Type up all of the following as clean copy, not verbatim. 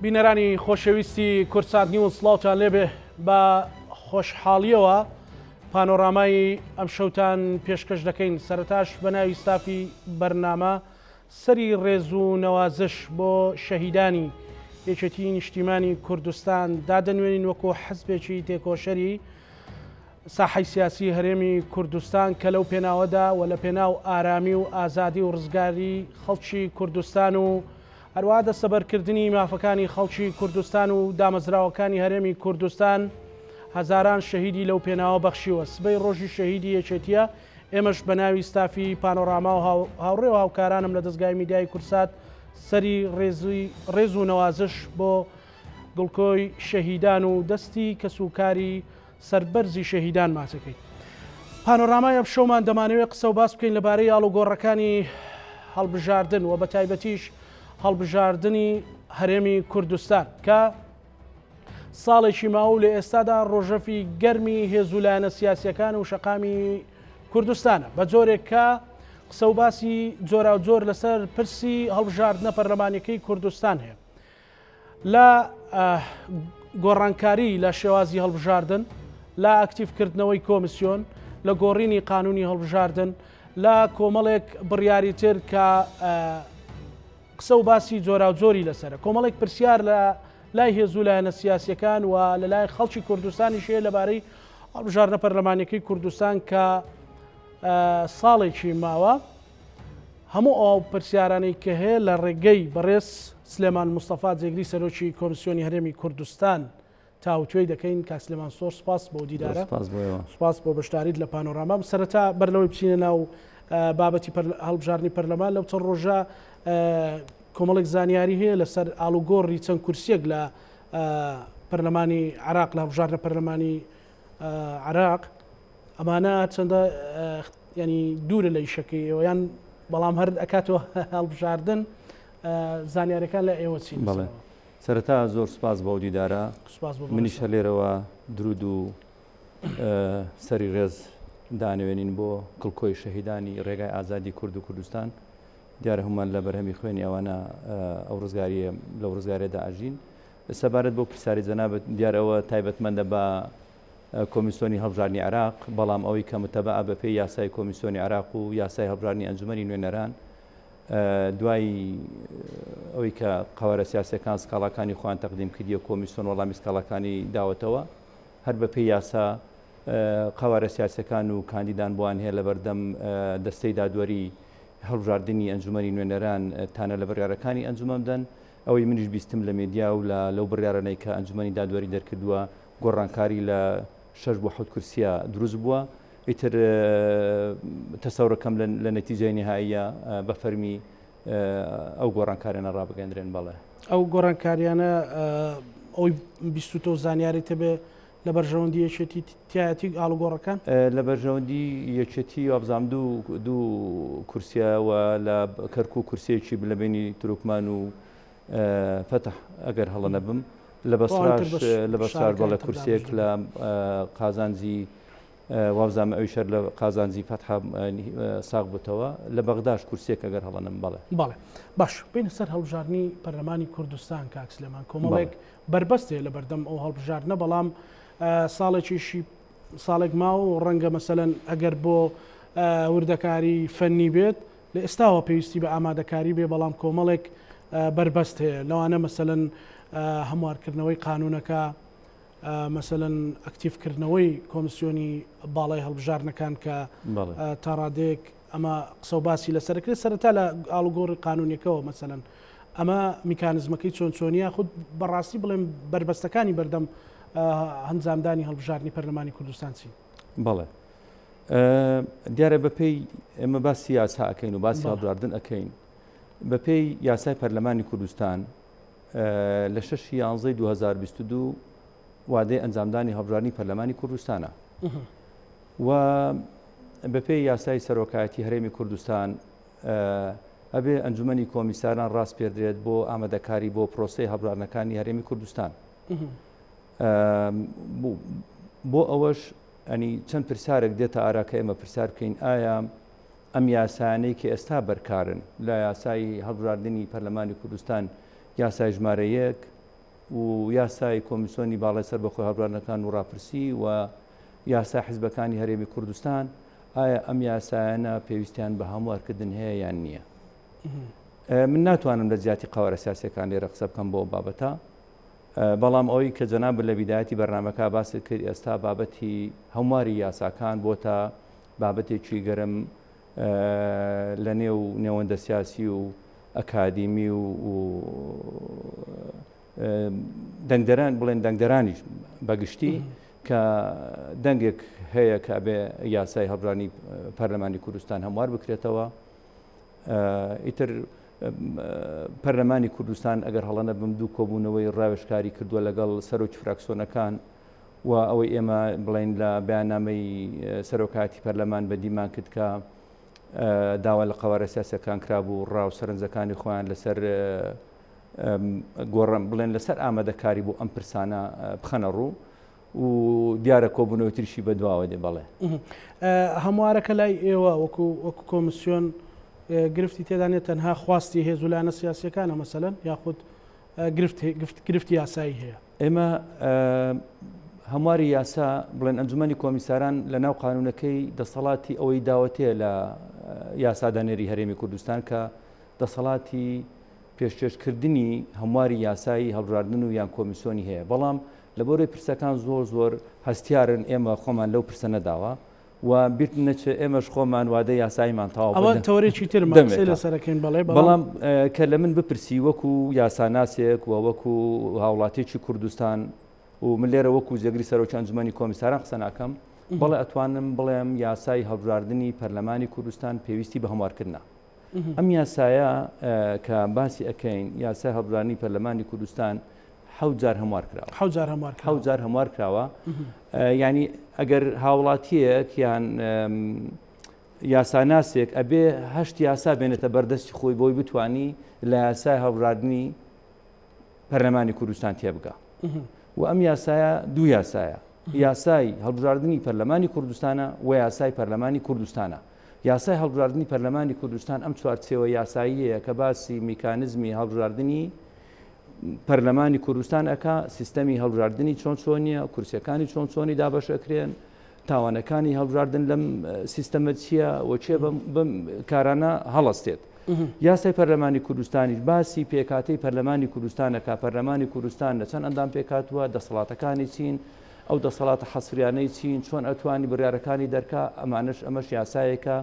بینەرانی خۆشەویستی کوردسات نیوز سڵاوتان لێبێ بە خۆشحاڵیەوە پانۆرامای ئەم شەوتان پێشکەش دەکەین سەرتاش بە ناوی ستافی بەرنامە سەری ڕێز و نەوازش بۆ شەهیدانی یەکێتی نیشتیمانی کوردستان دادەنوێنین وەکو حزبێکی تێکۆشەری ساحەی سیاسی هەرێمی کوردستان کە لەو پێناوەدا و لە پێناو ئارامی و ئازادی و ڕزگاری خەڵکی کوردستان و هەروەها دەستەبەرکردنی مافەکانی خەڵکی کوردستان و دامەزراوەکانی هەرێمی کوردستان هەزاران شەهیدی لەو پێناوە بەخشیوە. سبەی ڕۆژی شەهیدی یەکێتییە، ئێمەش بە ناوی ستافی پانۆراما و هاوڕێ و هاوکارانم لە دەزگای میدیایی کوردسات سەری ڕێز و نەوازش بۆ گڵکۆی شەهیدان و دەستی کەسوکاری سەربەرزی شەهیدان ماچەکەین. پانۆرامای ئەمشەومان دەمانەوێت قسە و باس بکەین لەبارەی ئاڵوگۆڕەکانی هەڵبژاردن و بەتایبەتیش هەڵبژاردنی هەرێمی کوردستان کە ساڵێکی ماوە و لە ئێستادا ڕۆژەفی گەرمی هێز و لایەنە سیاسیەکان و شەقامی کوردستانە بە جۆرێک کە قسە و باسی جۆراوجۆر لەسەر پرسی هەڵبژاردنە پەرلەمانیەکەی کوردستان هەیە. لە گۆڕانکاری لە شێوازی هەڵبژاردن، لە ئەکتیڤکردنەوەی کۆمیسیۆن، لە گۆڕینی قانونی هەڵبژاردن، لە کۆمەڵێک بڕیاری تر کە قسە و باسی جۆراوجۆری لەسەرە. کۆمەڵێک پرسیار لە لای هێز و لایەنە سیاسیەکان و لە لای خەڵکی کوردستانیش هەیە لەبارەی هەڵبژاردنە پەرلەمانیەکەی کوردستان کە ساڵێکی ماوە. هەموو ئەو پرسیارانەی کە هەیە لە ڕێگەی بەڕێز سلێمان مستەفا جێگری سەرۆکی کۆمسیۆنی هەرێمی کوردستان تاوتوێی دەکەین. کاک سلێمان زۆر سوپاس بۆ دیدارە. سوپاس بۆ ئێوە. سوپاس بۆ بەشداریت لە پانۆراما. سەرەتا بەر لەوەی بچینە ناو بابەتی هەڵبژاردنی پەرلەمان، لەو چەند ڕۆژە کۆمەڵێک زانیاری هەیە لەسەر ئاڵوگۆڕی چەند کورسیەک لە پەرلەمانی عێراق، لە هەڵبژاردنە پەرلەمانی عێراق. ئەمانە چەندە ینی دوورە لە ئیشەکەی ئێوە یان بەڵام هەر ئەکاتەوە هەڵبژاردن زانیارەکان لە ئێوە چین؟ بەڵێ سەرەتا زۆر سپاس بۆ دیدارە منیش هەر لێرەوە درود و سەری ڕێز دانوێنین بۆ کڵکۆی شەهیدانی ڕێگای ئازادی کورد و کوردستان دیارە هەمومان لە بەرهەمی خوێنی ئەوانە ئەو ڕزگاریە لەو ڕزگارێدا ئەژین سەبارەت بۆ پرسیاری جەنابت دیارەوە تایبەتمەندە بە کۆمیسۆنی هەڵبژاردنی عێراق، بەڵام ئەوەی کە متەبەعە بەپێی یاسای کۆمیسۆنی عێراق و یاسای هەڵبژاردنی ئەنجومەنی نوێنەران، دوای ئەوەی کە قەوارە سیاسیەکان سکاڵاکانی خۆیان تەقدیم کردیە کۆمیسۆن وەڵامی سکاڵاکانی داوەتەوە، هەر بەپێی یاسا قەوارە سیاسیەکان و کاندیدان بۆیان هەیە لەبەردەم دەستەی دادوەری هەڵبژاردنی ئەنجومەنی نوێنەران تانە لە بڕیارەکانی ئەنجومەن بدەن. ئەوەی منیش بیستم لە مێدیا و لە لەو بڕیارانەی کە ئەنجومەنی دادوەری دەرکردووە گۆڕانکاری لە شەش بۆ حەوت کورسیە دروست بووە ئیتر تەسەورەکەم لە نەتیجەی نهاییە بە فەرمی ئەو گۆڕانکاریانە ڕابگەندرێن بەڵێ. ئەو گۆڕانکاریانە ئەوەی بیستوتە و زانیاریت هەبێ لە بەرژەوەندی یەکێتی تایەتی ئاڵوگۆڕەکان؟ لە بەرژەوەندی یەکێتی وابزانام دوو کورسیە و لە کەرکوک کورسیەکی لە بینی تورکمان و فەتح ئەگەر هەڵە نەبم لە بەسراش لە بەسرار بەڵێ کورسیەک لە قازانجی وابزانم ئەویش هەر لە قازانجی فەتح ساغ بووتەوە لە بەغداش کورسیەک ئەگەر هەڵە نەبم بەڵێ. بەڵێ باش بینە سەر هەڵبژاردنی پەرلەمانی کوردستان کاک سلێمان کۆمەڵێک بەربەست هەیە لەبەردەم ئەو هەڵبژاردنە بەڵام ساڵێکیشی ساڵێک ماوە و ڕەنگە مەسەلەن ئەگەر بۆ وردەکاری فەنی بێت لە ئێستاوە پێویستی بە ئامادەکاری بێ بەڵام کۆمەڵێک بەربەست هەیە لەوانە مەسەلەن هەموارکردنەوەی قانونەکە مەسەلەن ئەکتیڤکردنەوەی کۆمسیۆنی باڵای هەڵبژاردنەکان کە تا ڕادەیەک ئەمە قسە و باسی لەسەر کرێت سەرەتا لە ئاڵوگۆڕی قانونیەکەوە مەسەلەن ئەمە میکانزمەکەی چۆن چۆنیە خود بەڕاستی بڵێم بەربەستەکانی بەردەم ئەنجامدانی هەڵبژاردنی پەرلەمانی کوردستان چین؟ بەڵێ دیارە بەپێی ئێمە باسی یاسا ئەەکەین و باسی هەڵبژاردن ئەەکەین بەپێی یاسای پەرلەمانی کوردستان لە 6 یانزەی 2022 وادەی ئەنجامدانی هەڵبژاردنی پەرلەمانی کوردستانە و بەپێی یاسای سەرۆکایەتی هەرێمی کوردستان ئەبێ ئەنجومەنی کۆمیساران ڕاسپێردرێت بۆ ئامادەکاری بۆ پرۆسەی هەڵبژاردنەکانی هەرێمی کوردستان. بۆ ئەوەش ئەنی چەند پرسیارێک دێتە ئارا کە ئێمە پرسیار بکەین ئایا ئەم یاسایانەی کە ئێستا بەرکارن لە یاسای هەڵبژاردنی پەرلەمانی کوردستان یاسای ژمارە یەک، و یاسای کۆمیسۆنی باڵای سەربەخۆی هەڵبژاردنەکان و ڕاپرسی و یاسای حزبەکانی هەرێمی کوردستان، ئایا ئەم یاسایانە پێویستیان بە هەموارکردن هەیە یان نییە؟ من ناتوانم لە جیاتی قەوارە سیاسیەکان لێرە قسە بکەم بۆ بابەتە، بەڵام ئەوەی کە جەنابت لە بیدایەتی بەرنامەکە باست کرد ئێستا بابەتی هەمواری یاساکان بۆتە بابەتێکی گەرم لە نێو نێوەندە سیاسی و ئەکادیمی و دەنگدەران بڵێن دەنگدەرانیش بەگشتی کە دەنگێک هەیە کە ئەبێ یاسای هەڵبژاردنی پەرلەمانی کوردستان هەموار بکرێتەوە ئیتر پەرلەمانی کوردستان ئەگەر هەڵە نەبم دوو کۆبوونەوەی ڕاوێژکاری کردووە لەگەڵ سەرۆکی فراکسۆنەکان و ئەوەی ئێمە بڵێن لە بەیاننامەی سەرۆکایەتی پەرلەمان بەدیمان کرد کە داوا لە قەوارە سیاسەکان کرابوو ڕا و سەرنجەکانی خۆیان لەسەر گۆڕم بڵێن لەسەر ئامادەکاری بۆ ئەم پرسانە بخەنە ڕوو و دیارە کۆبوونەوەی تریشی بەدواوە دێ بەڵێ. هەموارەکە لای ئێوە وەکو وەکو کۆمسیۆن گرفتی تێدا نیە تەنها خواستی هێز و لایەنە سیاسیەکانە مەسەلەن یاخود گرفت گرفتی یاسایی هەیە؟ ئێمە هەمواری یاسا بڵێن ئەنجومەنی کۆمیساران لە ناو قانونەکەی دەسەڵاتی ئەوەی داوەتێ لە یاسادانێری هەرێمی کوردستان کە دەسەڵاتی پێشکێشکردنی هەمواری یاسایی هەڵبژاردن و یان کۆمیسیۆنی هەیە بەڵام لەبەرەی پرسەکان زۆر زۆر هەستیارن ئێمە خۆمان لەو پرسە نەداوە و بیرت نەچێ ئێمەش خۆمان وادە یاساییمان تەواو ئەوە تەوەرێکی ترمە قسەی لەسەر ئەکەین بەڵێ بەڵام کە لە من بپرسی وەکو یاساناسێک و وەکو هاوڵاتیەکی کوردستان و من لێرە وەکو جێگری سەرۆکی ئەنجومەنی کۆمیساران قسە ناکەم بەڵێ ئەتوانم بڵێم یاسای هەڵبژاردنی پەرلەمانی کوردستان پێویستی بە هەموارکردنە. ئەم یاسایە کە باسی ئەکەین یاسای هەڵبژاردنی پەرلەمانی کوردستان حەوت جار هەموار کراوە. حەوت جار هەموار کراوە. حەوت جار هەموار کراوە. یعنی ئەگەر هاوڵاتیەک یان یاساناسێک ئەبێ هەشت یاسا بێنێتە بەردەستی خۆی بۆی بتانی لە یاسای هەڵبژاردنی پەرلەمانی کوردستان تێبگا. و ئەم یاسایە دوو یاسایە یاسای هەڵبژاردنی پەرلەمانی کوردستانە و یاسای پەرلەمانی کوردستانە. یاسای هەڵبژاردنی پەرلەمانی کوردستان ئەم چوارچێوە یاساییەیە کە باسی میکانزمی هەڵبژاردنی پەرلەمانی کوردستان ئەکا، سیستەمی هەڵبژاردنی چۆن چۆنیە، کورسیەکانی چۆن چۆنی دابەش ئەکرێن، تاوانەکانی هەڵبژاردن لەم سیستەمە چییە و کێ بەم کارانە هەڵەستێت. یاسای پەرلەمانی کوردستانیش باسی پێکهاتەی پەرلەمانی کوردستان ئەکا، پەرلەمانی کوردستان لە چەند ئەندام پێکهاتووە، دەسەڵاتەکانی چین، ئەو دەسەڵاتە حەسریانەی چین، چۆن ئەتوانی بڕیارەکانی دەرکا، ئەمانەش ئەمەش یاسایەکە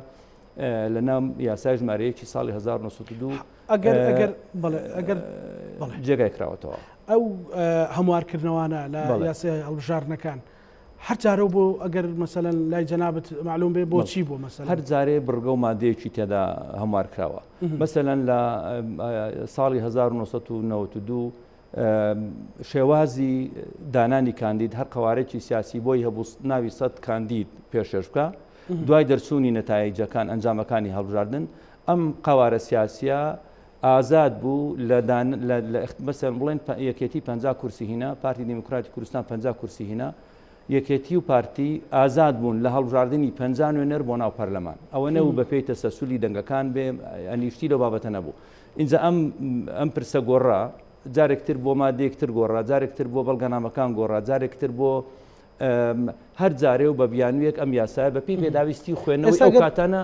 لە ناو یاسای ژمارە یەکی ساڵی 1902 ئەگەر ئەگەر بەڵێ ئەگەر بەڵێ جێگای کراوەتەوە. ئەو هەموارکردنەوانە لە یاسای هەڵبژاردنەکان هەر جارە بۆ ئەگەر مەسەلەن لای جەنابت معلوم بێ بۆ چی بۆ مەسەلەن؟ هەر جارێ بڕگە و مادەیەکی تێدا هەموار کراوە. مەسەلەن لە ساڵی 1992 شێوازی دانانی کاندید هەر قەوارێکی سیاسی بۆی هەبوو ناوی سەد کاندید پێشێش بکە دوای دەرچوونی نەتایجەکان ئەنجامەکانی هەڵبژاردن ئەم قەوارە سیاسیە ئازاد بوو لە مەسەن بڵێن یەکێتی 50 کورسی هینا پارتی دیموکراتی کوردستان 50 کورسی هینا یەکێتی و پارتی ئازاد بوون لە هەڵبژاردنی 50 نوێنەر بۆ ناو پەرلەمان ئەوە نەبوو بەپێی تەسەسولی دەنگەکان بێ ئەنیشتی لەو بابەتە نەبوو ئینجا ئەم ئەم پرسە گۆڕا، جارێک تر بۆ مادەیەک تر گۆڕا، جارێک تر بۆ بەڵگەنامەکان گۆڕا، جارێک تر بۆ هەر جارێ و بە بیانوویەک ئەم یاسایە بە پێی پێداویستی خوێندنەوەی ئەو کاتانە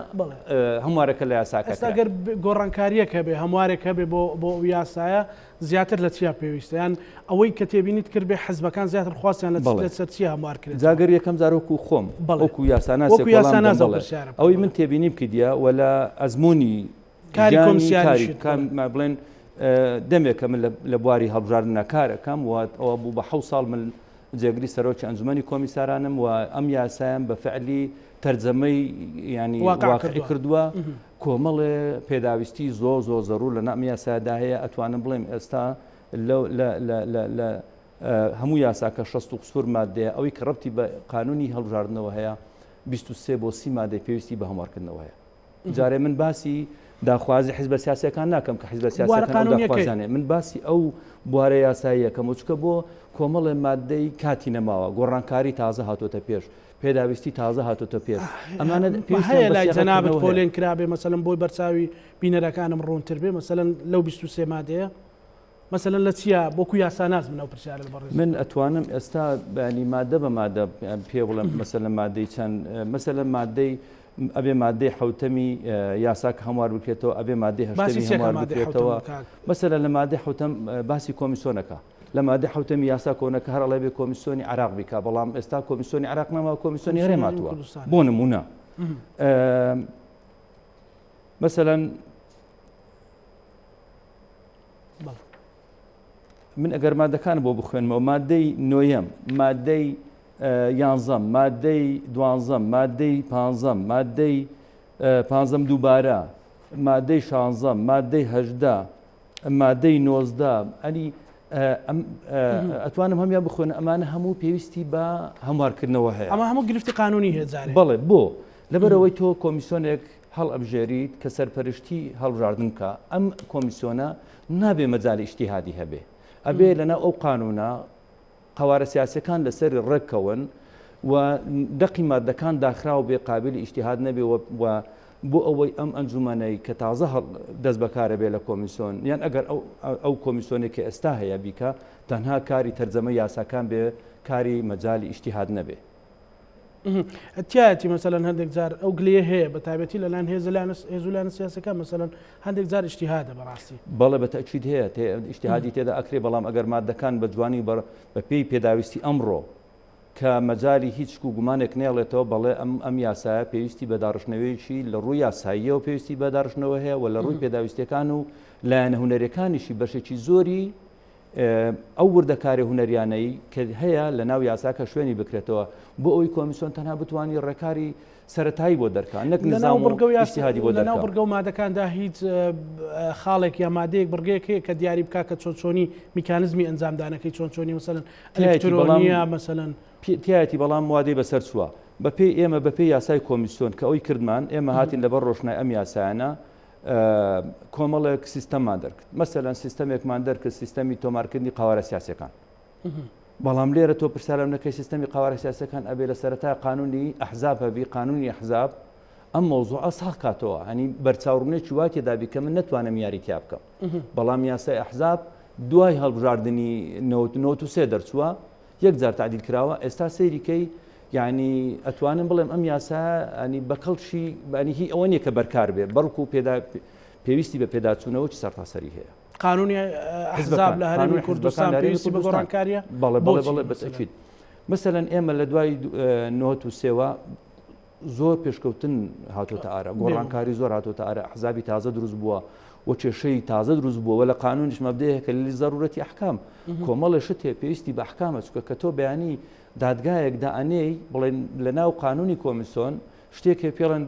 هەموارەکە لە یاساکە ئێستا گەر گۆڕانکارییەک هەبێ، هەموارێک هەبێ بۆ بۆ ئەو یاسایە زیاتر لە چیا پێویستە؟ یان ئەوەی کە تێبینیت کرد بێ حزبەکان زیاتر خواستیان لە لەسەر چی هەموار کرێت؟ جا گەر یەکەم جار وەکوو خۆم وەکوو یاساناسێک وەڵام دەم بەڵێ ئەوەی من تێبینیم کردیە و لە ئەزموونی کاری کۆمسیاری بڵێن دەمێکە من لە بواری هەڵبژاردنە کارەکەم و ئەوە بوو بە حەو ساڵ من جێگری سەرۆکی ئەنجومەنی کۆمیسارانم و ئەم یاسایان بە فعلی تەرجەمەی ینی واقعی کردووە کۆمەڵێ پێداویستی زۆر زۆر زەرور لە نام یاسادا هەیە ئەتوانم بڵێم ئێستا لە هەموو یاساکە 6 قسوور مادەیە ئەوەی کە ڕەبتی بە قانونی هەڵبژاردنەوە هەیە 23 بۆ 30 مادەی پێویستی بە هەموارکردنەوە هەیە جارێ من باسی داخوازی حیزبە سیاسیەکان ناکەم کە حیزبە سیاسیەکان ئەو داخوازیانەیە من باسی ئەو بوارە یاساییەکەم و چکە بۆ کۆمەڵێ مادەی کاتی نەماوە گۆڕانکاری تازە هاتۆتە پێش پێداویستی تازە هاتۆتە پێش ئەمانە هەیە لای جەنابت پۆلێن کرابێ مەسەلەن بۆی بەرچاوی بینەرەکانم ڕوونتر بێ مەسەلەن لەو 23 مادەیە. مەسەلەن لە چییە وەکو یاساناس من ئەو پرسیارە لە بەڕێز من ئەتوانم ئێستا بەنی مادە بە مادە پێ بڵێم مەسەلەن مادەی چەند مەسەلەن مادەی ئەبێ مادەی حوتەمی یاساکە هەموار بکرێتەوە ئەبێ مادەی هەشتەمی هەموار بکرێتەوە مەسەلەن لە مادەی حوتەم باسی کۆمیسۆنەکە لە مادەی حوتەمی یاسا کۆنەکە هەر ئەڵێ بێ کۆمیسیۆنی عراق بیکا بەڵام ئێستا کۆمیسیۆنی عراق نەما کۆمیسیۆنی هەرێم هاتووە بۆ نمونە مەسەلەن من ئەگەر مادەکان بۆ بخوێنمەوە مادەی نۆیەم مادەی یانزەم مادەی دوانزەم مادەی پانزەم مادەی پانزەم دووبارە مادەی شانزەم مادەی هەژدە مادەی 19 ئەنی ئەتوانم هەمیان بخوێن ئەمانە هەموو پێویستی بە هەموارکردنەوە هەیە ئەمە هەموو گرفتی قانونی هەیە جارێ بەڵێ بۆ لەبەرەوەی تۆ کۆمیسیۆنێک هەڵئەبژێریت کە سەرپەرشتی هەڵبژاردن بکا، ئەم کۆمیسیۆنە نابێ مەجالی ئیجتیهادی هەبێ، ئەبێ لەناو ئەو قانوونە قەوارە سیاسیەکان لەسەری ڕێککەون و دەقی مادەکان داخراو بێ قابلی ئیجتیهاد نەبێ و بۆ ئەوەی ئەم ئەنجومەنەی کە تازە دەست بەکارە بێ لە کۆمیسیۆن یان ئەگەر ئەو کۆمیسیۆنێک کە ئێستا هەیە بیکا تەنها کاری تەرجەمە یاساکان بێ کاری مەجالی ئیجتیهاد نەبێ. تایەتی مەسەلەن هەندێک جار ئەو گلەیە هەیە بە تایبەتی لەلایەن هێز هێز و لایەنە سیاسەکان مەسەلەن هەندێک جار ئیجتیهادە بەڕاستی. بەڵێ بە تەئکید هەیە ئیجتیهادی تێدا ئەکرێ بەڵام ئەگەر مادەکان بە جوانی بە پێی پێداویستی ئەمڕۆ کە مەجالی هیچ شک و گومانێک نێڵێتەوە بەڵێ ئەم ئەم یاسایە پێویستی بە داڕشتنەوەیەکی لە ڕووی یاساییەوە پێویستی بە داڕشتنەوە هەیە و لە ڕووی پێداویستیەکان و لایەنە هونەریەکانیشی بەشێکی زۆری ئەو وردەکاری هونەریانەی کە هەیە لە ناو یاساکە شوێنی بکرێتەوە بۆ ئەوەی کۆمیسیۆن تەنها بتوانانی ڕێکاری سەتایی بۆ دەرکا نەک نظام و ئیجتیهادی بۆ دەرکا. بڕگە و مادەکاندا هیچ خاڵێک یا مادەیەک بڕگەیەک هەیە کە دیاری بکا کە چۆن چۆنی میکانزمی ئەنجامدانەکەی چۆن چۆنی مەسەلەن ئەلکترۆنیە مەسەلەن تیایەتی بەڵام وادەی بەسەر چووە بەپێی ئێمە بەپێی یاسای کۆمیسیۆن کە ئەوی کردمان ئێمە هاتین لەبەر ڕۆشنای ئەم یاسایانە کۆمەڵێک سیستەممان دەرکرد مەسەلەن سیستەمێکمان دەرکرد سیستەمی تۆمارکردنی قوارە سیاسەکان بەڵام لێرە تۆ پرسیارم نەکەی سیستەمی قوارە سیاسەکان ئەبێ لە سەرەتا قانونی ئەحزاب هەبی قانونی ئەحزاب ئەم مۆزوعە ساغ کاتەوە هەنی بەرچاوڕونێکی وا تێدابی کە من نەتوانم یاری تیا بکەم بەڵام یاسای ئەحزاب دوای هەڵبژاردننی 93 دەرچووە یەک جار تعدیل کراوە ئێستا سەیری کەی یعنی ئەتوانم بڵێم ئەم یاسا ئەنی بە کەڵکی بەنی هی ئەوە نییە کە بەرکار بێ بەڵکو پێدا پێویستی بە پێداچوونەوە چ سەرتاسەری هەیە. قانونی ئەحزاب لە هەرێمی کوردستان پێویستی بە گۆڕانکاریە؟ بەڵێ بەڵێ بەڵێ بەتەکید مەسەلەن ئێمە لە دوای 93وە زۆر پێشکەوتن هاتۆتە ئارا گۆڕانکاری زۆر هاتۆتە ئارا حزابی تازە دروست بووە و کێشەی تازە دروست بووە لە قانونیش مەبدەیە کە لە زەرورەتی ئەحکام کۆمەڵێ شت هەیە پێویستی بە ئەحکامە چونکە کە تۆ بەیانی دادگایەک دائەنێی بڵێن لە ناو قانونی کۆمیسۆن شتێک هەیە پێڵێن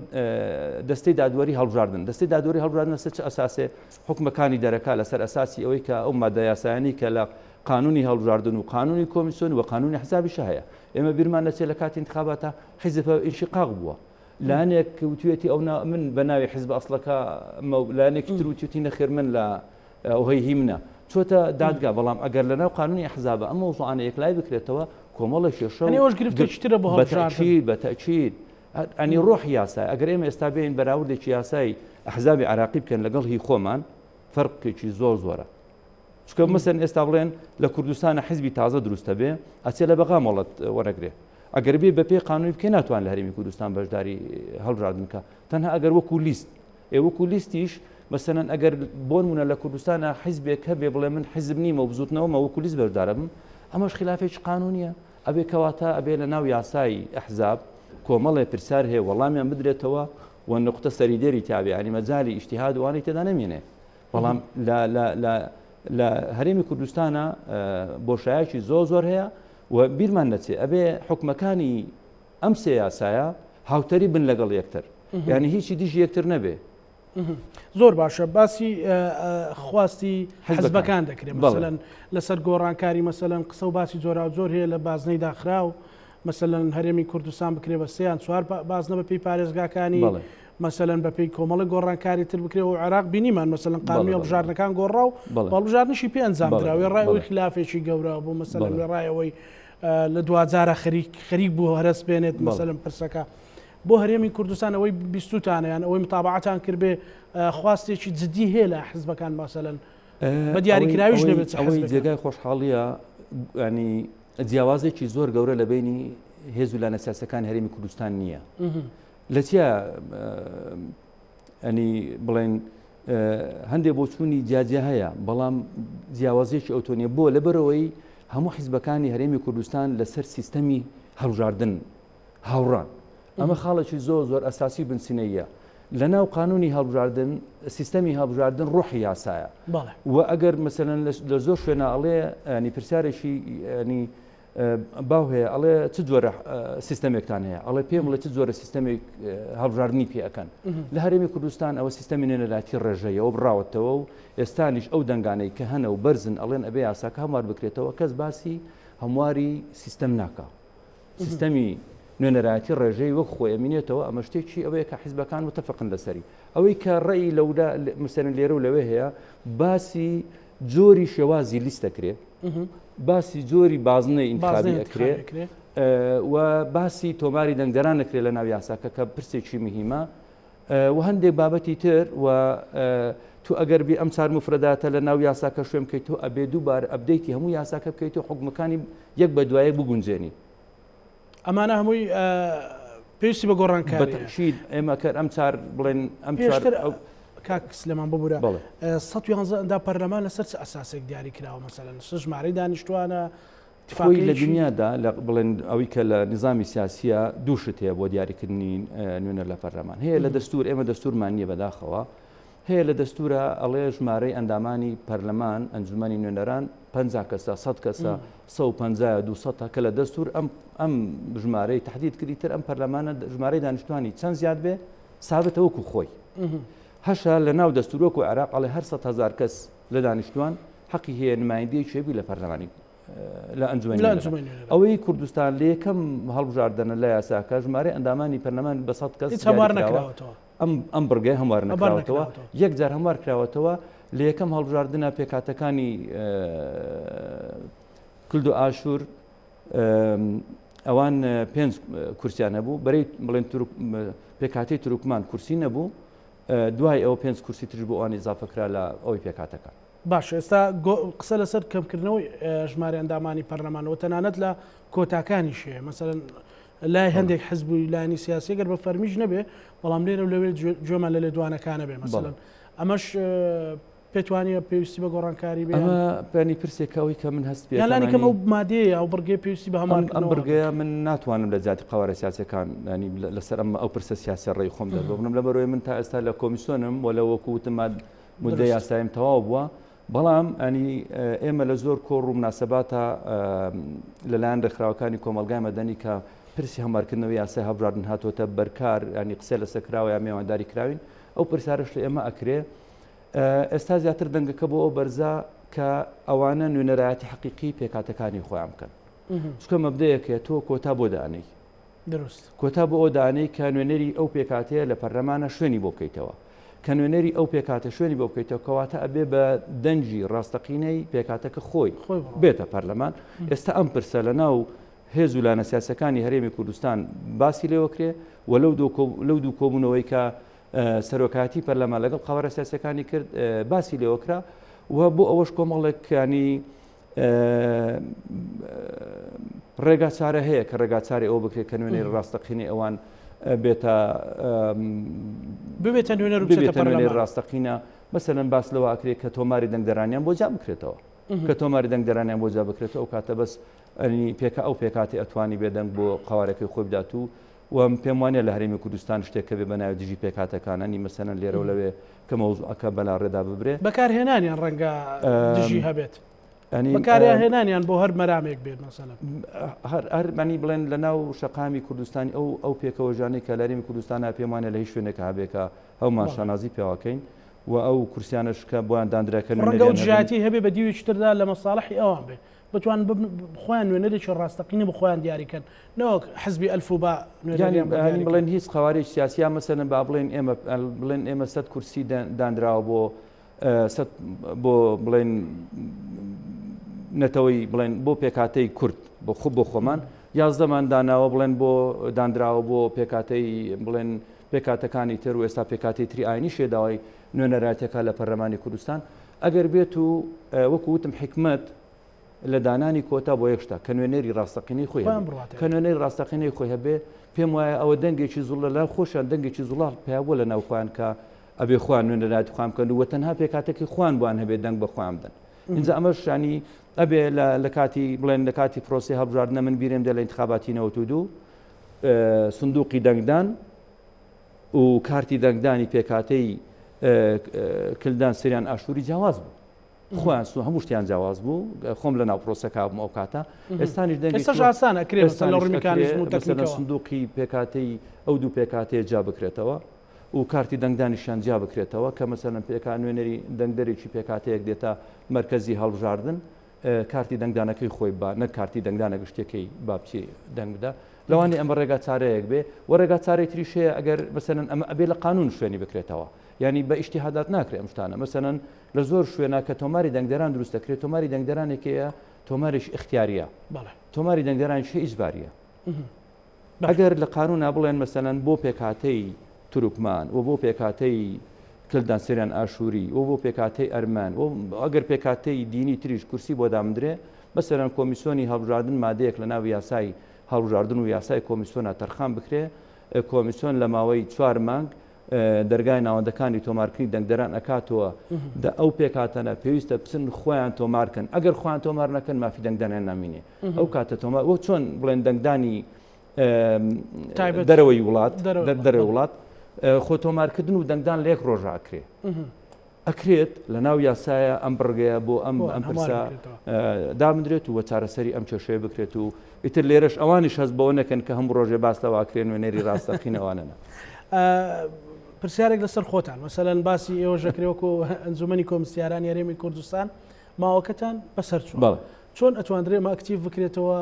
دەستەی دادوەری هەڵبژاردن دەستەی دادوەری هەڵبژاردن لەسەر چ ئەساسێ حکومەکانی دەرەکا لەسەر ئەساسی ئەوەی کە ئەو مادە یاسایانی کە لە قانونی هەڵبژاردن و قانونی کۆمیسیۆن و قانونی حسابیشە هەیە ئێمە بیرمان نەچێت لە کاتی انتخاباتە حیزب ئینشقاق بووە لایەنێک وتوێتی ئەو من بە ناوی حیزب ئەسڵەکە لایەنێکی تر وتوێتی نەخێر من لە ئەوهی هی منە چۆتە دادگا بەڵام ئەگەر لە ناو قانونی ئەحزابە ئەم مەوزوعانە یەکلای بکرێتەوە کۆمەڵە کێشە و ئەوش گرفتێکی ترە بۆ هەڵبژاردن بە تەئکید ئەنی ڕۆحی یاسای ئەگەر ئێمە ئێستا بێین بەراوردێکی یاسای ئەحزابی عراقی بکەن لەگەڵ هی خۆمان فەرقێکی زۆر زۆرە چونکە مەسەن ئێستا بڵێن لە کوردستانە حزبی تازە دروستە بێ ئەچێ لە بەغا مۆڵەت وەرەگرێ ئەگەر بێ بەپێی قانونی بکەی ناتوان لە هەرێمی کوردستان بەشداری هەڵبژاردن بکە تەنها ئەگەر وەکو لیست ئێ وەکو لیستیش مەسەلەن ئەگەر بۆنمونە لە کوردستانە حیزبێک هەبێ بڵێ من حیزب نیمە و بزوتنەوەمە وەکو لیست بەشدارە بم ئەمەش خلافێکی قانونیە ئەبێ کەواتە ئەبێ لە ناو یاسای ئەحزاب کۆمەڵێ پرسیار هەیە وەڵامیان بدرێتەوە و نقطە سەریدێری تابێ ینی مەجالی ئیجتیهاد وانەی تێدا نەمێنێ بەڵام لە لە لە لە هەرێمی کوردستانە بۆشایەکی زۆر زۆر هەیە و بیرمان نەچێ ئەبێ حکومەکانی ئەم سێ یاسایە هاوتەری بن لەگەڵ یەکتر یعنی هیچی دژی یەکتر نەبێ. زۆر باشە باسی خواستی حزبەکان دەکرێت مەسەلەن لەسەر گۆڕانکاری مەسەلەن قسە و باسی جۆراوجۆر هەیە لە بازنەی داخراو مەسەلەن هەرێمی کوردستان بکرێ بە سێیان چوار بازنە بە پێی پارێزگاکانی مەسەلەن بە پێی کۆمەڵە گۆڕانکاری تر بکرێ و عێراق بینیمان مەسەلەن قانونی هەڵبژاردنەکان گۆڕا و هەڵبژاردنیشی پێ ئەنجام درا وێڕای ئەوەی خلافێکی گەورە بوو مەسەلەن وێڕای ئەوەی لە دواجارە خەریک خەریک بوو هەرەس بێنێت مەسەلەن پرسەکە بۆ هەرێمی کوردستان ئەوەی بیستوتانە یان ئەوەی متابعەتان کردبێ خواستێکی جدی هەیە لە حزبەکان مەسەلەن. بە دیاریکراویش نەبێت چ ئەوەی حزبێکە. جێگای خۆشحاڵیە ینی جیاوازێکی زۆر گەورە لە بینی هێز و لایەنە سیاسەکانی هەرێمی کوردستان نییە لە چیا ئەنی بڵێن هەندێک بۆچوونی جیاجیا هەیە بەڵام جیاوازیەکی ئەوتۆ نیە بۆ لەبەرەوەی هەموو حیزبەکانی هەرێمی کوردستان لەسەر سیستەمی هەڵبژاردن هاوڕان ئەمە خاڵێکی زۆر زۆر ئەساسی بنچینەیە لە ناو قانونی هەڵبژاردن سیستەمی هەڵبژاردن ڕۆحی یاسایە و ئەگەر مەسەلەن لە زۆر شوێنە ئەڵێ ینی پرسیارێکی ینی باو هەیە ئەڵێ چ جۆرە سیستەمێکتان هەیە ئەڵێ پێم بڵێ چ جۆرە سیستەمێک هەڵبژاردنی پێ ئەکەن لە هەرێمی کوردستان ئەوە سیستەمی نوێنەرایەتی ڕێژەیە و بڕاوەتەوە و ئێستانیش ئەو دەنگانەی کە هەنە و بەرزن ئەڵێن ئەبێ یاساکە هەموار بکرێتەوە کەس باسی هەمواری سیستەم ناکا سیستەمی نوێنەرایەتی ڕێژەی وەک خۆی ئەمینێتەوە ئەمە شتێکی ئەوەیە کە حیزبەکان متفقن لەسەری ئەوەی کە ڕێی لەولا مەسەلەن لێرە و لەوێ هەیە باسی جۆری شێوازی لیست دەکرێ باسی جۆری بازنەی ئینتخابی ئەکرێ و باسی تۆماری دەنگدەران نەکرێت لە ناو یاساکە کە پرسێکی مهمە و هەندێک بابەتی تر و تو ئەگەر بی ئەم چار مفرەداتە لە ناو یاساکە شوێن بکەیت تۆ ئەبێ دووبار update ی هەموو یاساکە بکەیت و حکومەکانی یەک بە دوایەک بگونجێنی. ئەمانە هەمووی پێویستی بە گۆڕانکاری بەتەکید ئێمە کە ئەم چار بڵێن ئەم پێشتر کاک سلێمان ببورە 111 ئەندام پەرلەمان لەسەر چ ئەساسێک دیاری کراوە مەسەلەن ژمارەی دانیشتوانە خۆی لە دنیادا لە بڵێن ئەوەی کە لە نظامی سیاسیە دوو شت هەیە بۆ دیاریکردنی نوێنەر لە پەرلەمان هەیە لە دەستور ئێمە دەستورمان نییە بەداخەوە هەیە لە دەستورا ئەڵێ ژمارەی ئەندامانی پەرلەمان ئەنجومەنی نوێنەران 50 کەسە 100 کەسە 150 200 کە لە دەستور ئەم ئەم ژمارەی تهدید کردی تر ئەم پەرلەمانە ژمارەی دانیشتوانی چەند زیاد بێ سابتە وەکو خۆی هەشە لە ناو دەستور وەکو عێراق ئەڵێ هەر 100 هزار کەس لە دانیشتوان حەقی هەیە نمایندەیەکی هەبی لە پەرلەمانی لە ئەنجومەنی ئەوەی کوردستان لە یەکەم هەڵبژاردنە لە یاساکە ژمارەی ئەندامانی پەرلەمان بە 100 کەس هەموار نەکراوەتەوە ئەم ئەم بڕگەی هەموار نەکراوەتەوە یەک جار هەموار کراوەتەوە لە یەکەم هەڵبژاردنە پێکاتەکانی کلد و ئاشوور ئەوان پێنج کورسیان هەبوو بەرەی بڵێن پێکاتی تورکمان کورسی نەبوو دوای ئەوە پێنج کورسی تریش بۆ ئەوان ئیزافە کرا لە ئەوەی پێکهاتەکان. باشە ئێستا قسە لەسەر کەمکردنەوەی ژمارەی ئەندامانی پەرلەمان و تەنانەت لە کۆتاکانیش هەیە مەسەلەن لای هەندێک حزب و لایەنی سیاسی گەر بە فەرمیش نەبێ بەڵام لێرە و لەوێ گوێمان لە لێدوانەکانە بێ مەسەلەن ئەمەش پێت وانییە پێویستی بە گۆڕانکاری بێ؟ ئەمە پێنی پرسێکە ئەوەی کە من هەست پێ یان لانی کەم ئەو مادەیە ئەو بڕگەیە پێویستی بە هەموارکردنەوە ئەم بڕگەیە من ناتوانم لە جیاتی قەوارە سیاسیەکان ینی لەسەر ئەم ئەو پرسە سیاسیە ڕێی خۆم دەرببڕم لەبەرەوەی من تا ئێستا لە کۆمیسیۆنم و لە وەکو وتم مدە یاسایم تەواو بووە بەڵام ئەنی ئێمە لە زۆر کۆڕ و مناسباتە لەلایەن ڕێکخراوەکانی کۆمەڵگای مەدەنی کە پرسی هەموارکردنەوەی یاسای هەڵبژاردن هاتووەتە بەرکار ینی قسە لەسەر کراوە یا مێوانداری کراوین ئەو پرسیارش لە ئێمە ئەکرێ ئێستا زیاتر دەنگەکە بۆ ئەو بەرزە کە ئەوانە نوێنەرایەتی حەقیقی پێکهاتەکانی خۆیان بکەن چونکە مەبدەیەکە تۆ کۆتا بۆ دانەی دروست کۆتا بۆ ئەو دانەی کە نوێنەری ئەو پێکاتەیە لە پەرلەمانە شوێنی بۆ بکەیتەوە کە نوێنەری ئەو پێکاتە شوێنی بۆ بکەیتەوە کەواتە ئەبێ بە دەنگی ڕاستەقینەی پێکاتەکە خۆی بێتە پەرلەمان ئێستا ئەم پرسە لە ناو هێز و لایەنە سیاسەکانی هەرێمی کوردستان باسی لێوەکرێ و لەو دوو کۆبوونەوەی کە سەرۆکایەتی پەرلەمان لەگەڵ قەوارە سیاسەکانی کرد باسی لێوەکرا و بۆ ئەوەش کۆمەڵێکانی ڕێگا چارە هەیە کە ڕێگا چاری ئەوە بکرێت کە نوێنەری ڕاستەقینەی ئەوان بێتە ببێتە نوێنەر ببێتە نوێنەری ڕاستەقینە مەسەلەن باس لەوە ئەکرێت کە تۆماری دەنگدەرانیان بۆ جا بکرێتەوە کە تۆماری دەنگدەرانیان بۆ جا بکرێتەوە ئەو کاتە بەس ئەنی پێکە ئەو پێکاتی ئەتوانی بێدەنگ بۆ قوارەکەی خۆی بدات و و پێم وانیە لە هەرێمی کوردستان شتێک هەبێ بە ناوی دژی پێکهاتەکان ئەنی مەسەلەن لێرە و لەوێ کە مەوزوعەکە بەلاڕێدا ببرێ. بەکارهێنانیان ڕەنگە دژی هەبێت. بەکارهێنانیان بۆ هەر مەرامێک بێت مەسەلەن. هەر هەر مانی بڵێن لە ناو شەقامی کوردستانی ئەو ئەو پێکەوەژانەی کە لە هەرێمی کوردستانە پێم وانیە لە هیچ شوێنێک هەبێ کە هەومان شانازی پێوەکەین و ئەو کورسیانەش کە بۆیان داندرا کە ڕەنگە ئەو دژایەتی هەبێ بە دیوێکی تردا لە مەساڵحی ئەوان بێ. بتوانن ببن خۆیان نوێنەرێکی ڕاستەقینە بۆ خۆیان دیاری کەن نەوەک حزبی ئەلف و با نوێنەریان بۆ دیاری یانی بڵێن هیچ قەوارەی سیاسی یا مەسەلەن با بڵێن ئێمە بڵێن ئێمە سەد کورسی دانراوە بۆ سەد بۆ بڵێن نەتەوەی بڵێن بۆ پێکاتەی کورد بۆ خۆ بۆ خۆمان یازدەمان داناوە بڵێن بۆ دانراوە بۆ پێکاتەی بڵێن پێکاتەکانی تر و ئێستا پێکاتی تری ئاینی شێداوای نوێنەراتەکە لە پەرلەمانی کوردستان. ئەگەر بێت و وەکو وتم حکمت لە دانانی کۆتا بۆ یەک شتە کە نوێنەری ڕاستەقینەی خۆی کە نوێنەری ڕاستەقینەی خۆی هەبێ پێم وایە ئەوە دەنگێکی زوڵ لە لای خۆشیان دەنگێکی زوڵاڵ پیا بووە لە ناو خۆیان کە ئەبێ خۆیان نوێنەرایەتی خۆیان بکەن و تەنها پێکهاتەکەی خۆیان بۆیان هەبێ دەنگ بە خۆیان بدەن اینجا ئەمەش ینی ئەبێ لە کاتی بڵێن لە کاتی پرۆسی هەڵبژاردنە من بیرم دێ لە انتخاباتی 92 سندوقی دەنگدان و کارتی دەنگدانی پێکاتەی کلدان سریان ئاشووری جیاواز بوو خۆیان سو هەموو شتیان جیاواز بوو خۆم لە ناو پرۆسەکە بووم ئەو کاتە ئێستانیش دەنگی ئێستاش ئاسان ئەکرێ مەسەلەن لە ڕووی میکانیزم و تەکنیکەوە سندوقی پێکهاتەی ئەو دوو پێکهاتەیە جیا بکرێتەوە و کارتی دەنگدانیشیان جیا بکرێتەوە کە مەسەلەن پێکا نوێنەری دەنگدەرێکی پێکهاتەیەک دێتە مەرکەزی هەڵبژاردن کارتی دەنگدانەکەی خۆی با نەک کارتی دەنگدانە گشتیەکەی با بچێ دەنگ بدا لەوانەیە ئەمە ڕێگا چارەیەک بێ و ڕێگا چارەی تریش هەیە ئەگەر مەسەلەن ئەمە ئەبێ لە قانون شوێنی بکرێتەوە یعنی بە ئیجتیهادات ناکرێ ئەم شتانە مەسەلەن لە زۆر شوێنا کە تۆماری دەنگدەران دروست دەکرێت تۆماری دەنگدەرانێک هەیە تۆمارێکی ئیختیاریە تۆماری دەنگدەرانیش هەیە ئیجباریە ئەگەر لە قانونا بڵێن مەسەلەن بۆ پێکهاتەی تورکمان و بۆ پێکهاتەی کلدان سریان ئاشووری و بۆ پێکهاتەی ئەرمەن و ئەگەر پێکهاتەی دینی تریش کورسی بۆ دامدرێ مەسەلەن کۆمیسیۆنی هەڵبژاردن مادەیەک لە ناو یاسای هەڵبژاردن و یاسای کۆمیسیۆنا تەرخان بکرێ کۆمیسیۆن لە ماوەی چوار مانگ دەرگای ناوەندەکانی تۆمارکردنی دەنگدەران ئەکاتەوە دە ئەو پێکهاتانە پێویستە بچن خۆیان تۆمارکەن ئەگەر خۆیان تۆمار نەکەن مافی دەنگدانیان نامینێ ئەو کاتە تۆمار وەک چۆن بڵێن دەنگدانی دەرەوەی وڵات دەرەوەی وڵات خۆ تۆمارکردن و دەنگدان لە یەک ڕۆژە ئەکرێ ئەکرێت لە ناو یاسایە ئەم بڕگەیە بۆ ئەم ئەم پرسە دابدرێت و چارەسەری ئەم کێشەیە بکرێت و ئیتر لێرەش ئەوانیش هەست بەوە نەکەن کە هەموو ڕۆژێ باس لەوە ئەکرێ نوێنەری ڕاستەقینەوانەنە. پرسیارێک لەسەر خۆتان مەسەلەن باسی ئێوە ژەکرێ وەکو ئەنجومەنی کۆمسیارانی هەرێمی کوردستان ماوەکەتان بەسەر چووە چۆن ئەتواندرێ ئەمە ئەکتیڤ بکرێتەوە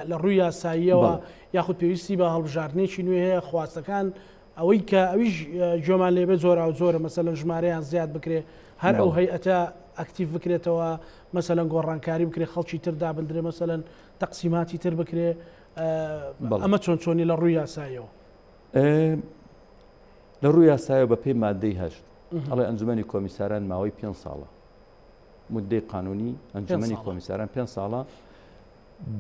لە ڕووی یاساییەوە یاخود پێویستی بە هەڵبژاردنێکی نوێ هەیە خواستەکان ئەوەی کە ئەویش گوێمان لێبێ جۆراوجۆرە مەسەلەن ژمارەیان زیاد بکرێ هەر ئەو هەیئەتە ئەکتیڤ بکرێتەوە مەسەلەن گۆڕانکاری بکرێ خەڵکی تر دابندرێ مەسەلەن تەقسیماتی تر بکرێ ئەمە چۆن چۆنی لە ڕووی یاسایەوە؟ لە ڕووی یاسایەوە بە پێی مادەی هەشت ئەڵێ ئەنجومەنی کۆمیساران ماوەی پێ ساڵە مدەی قانونی ئەنجومەنی کۆمیساران پێ ساڵە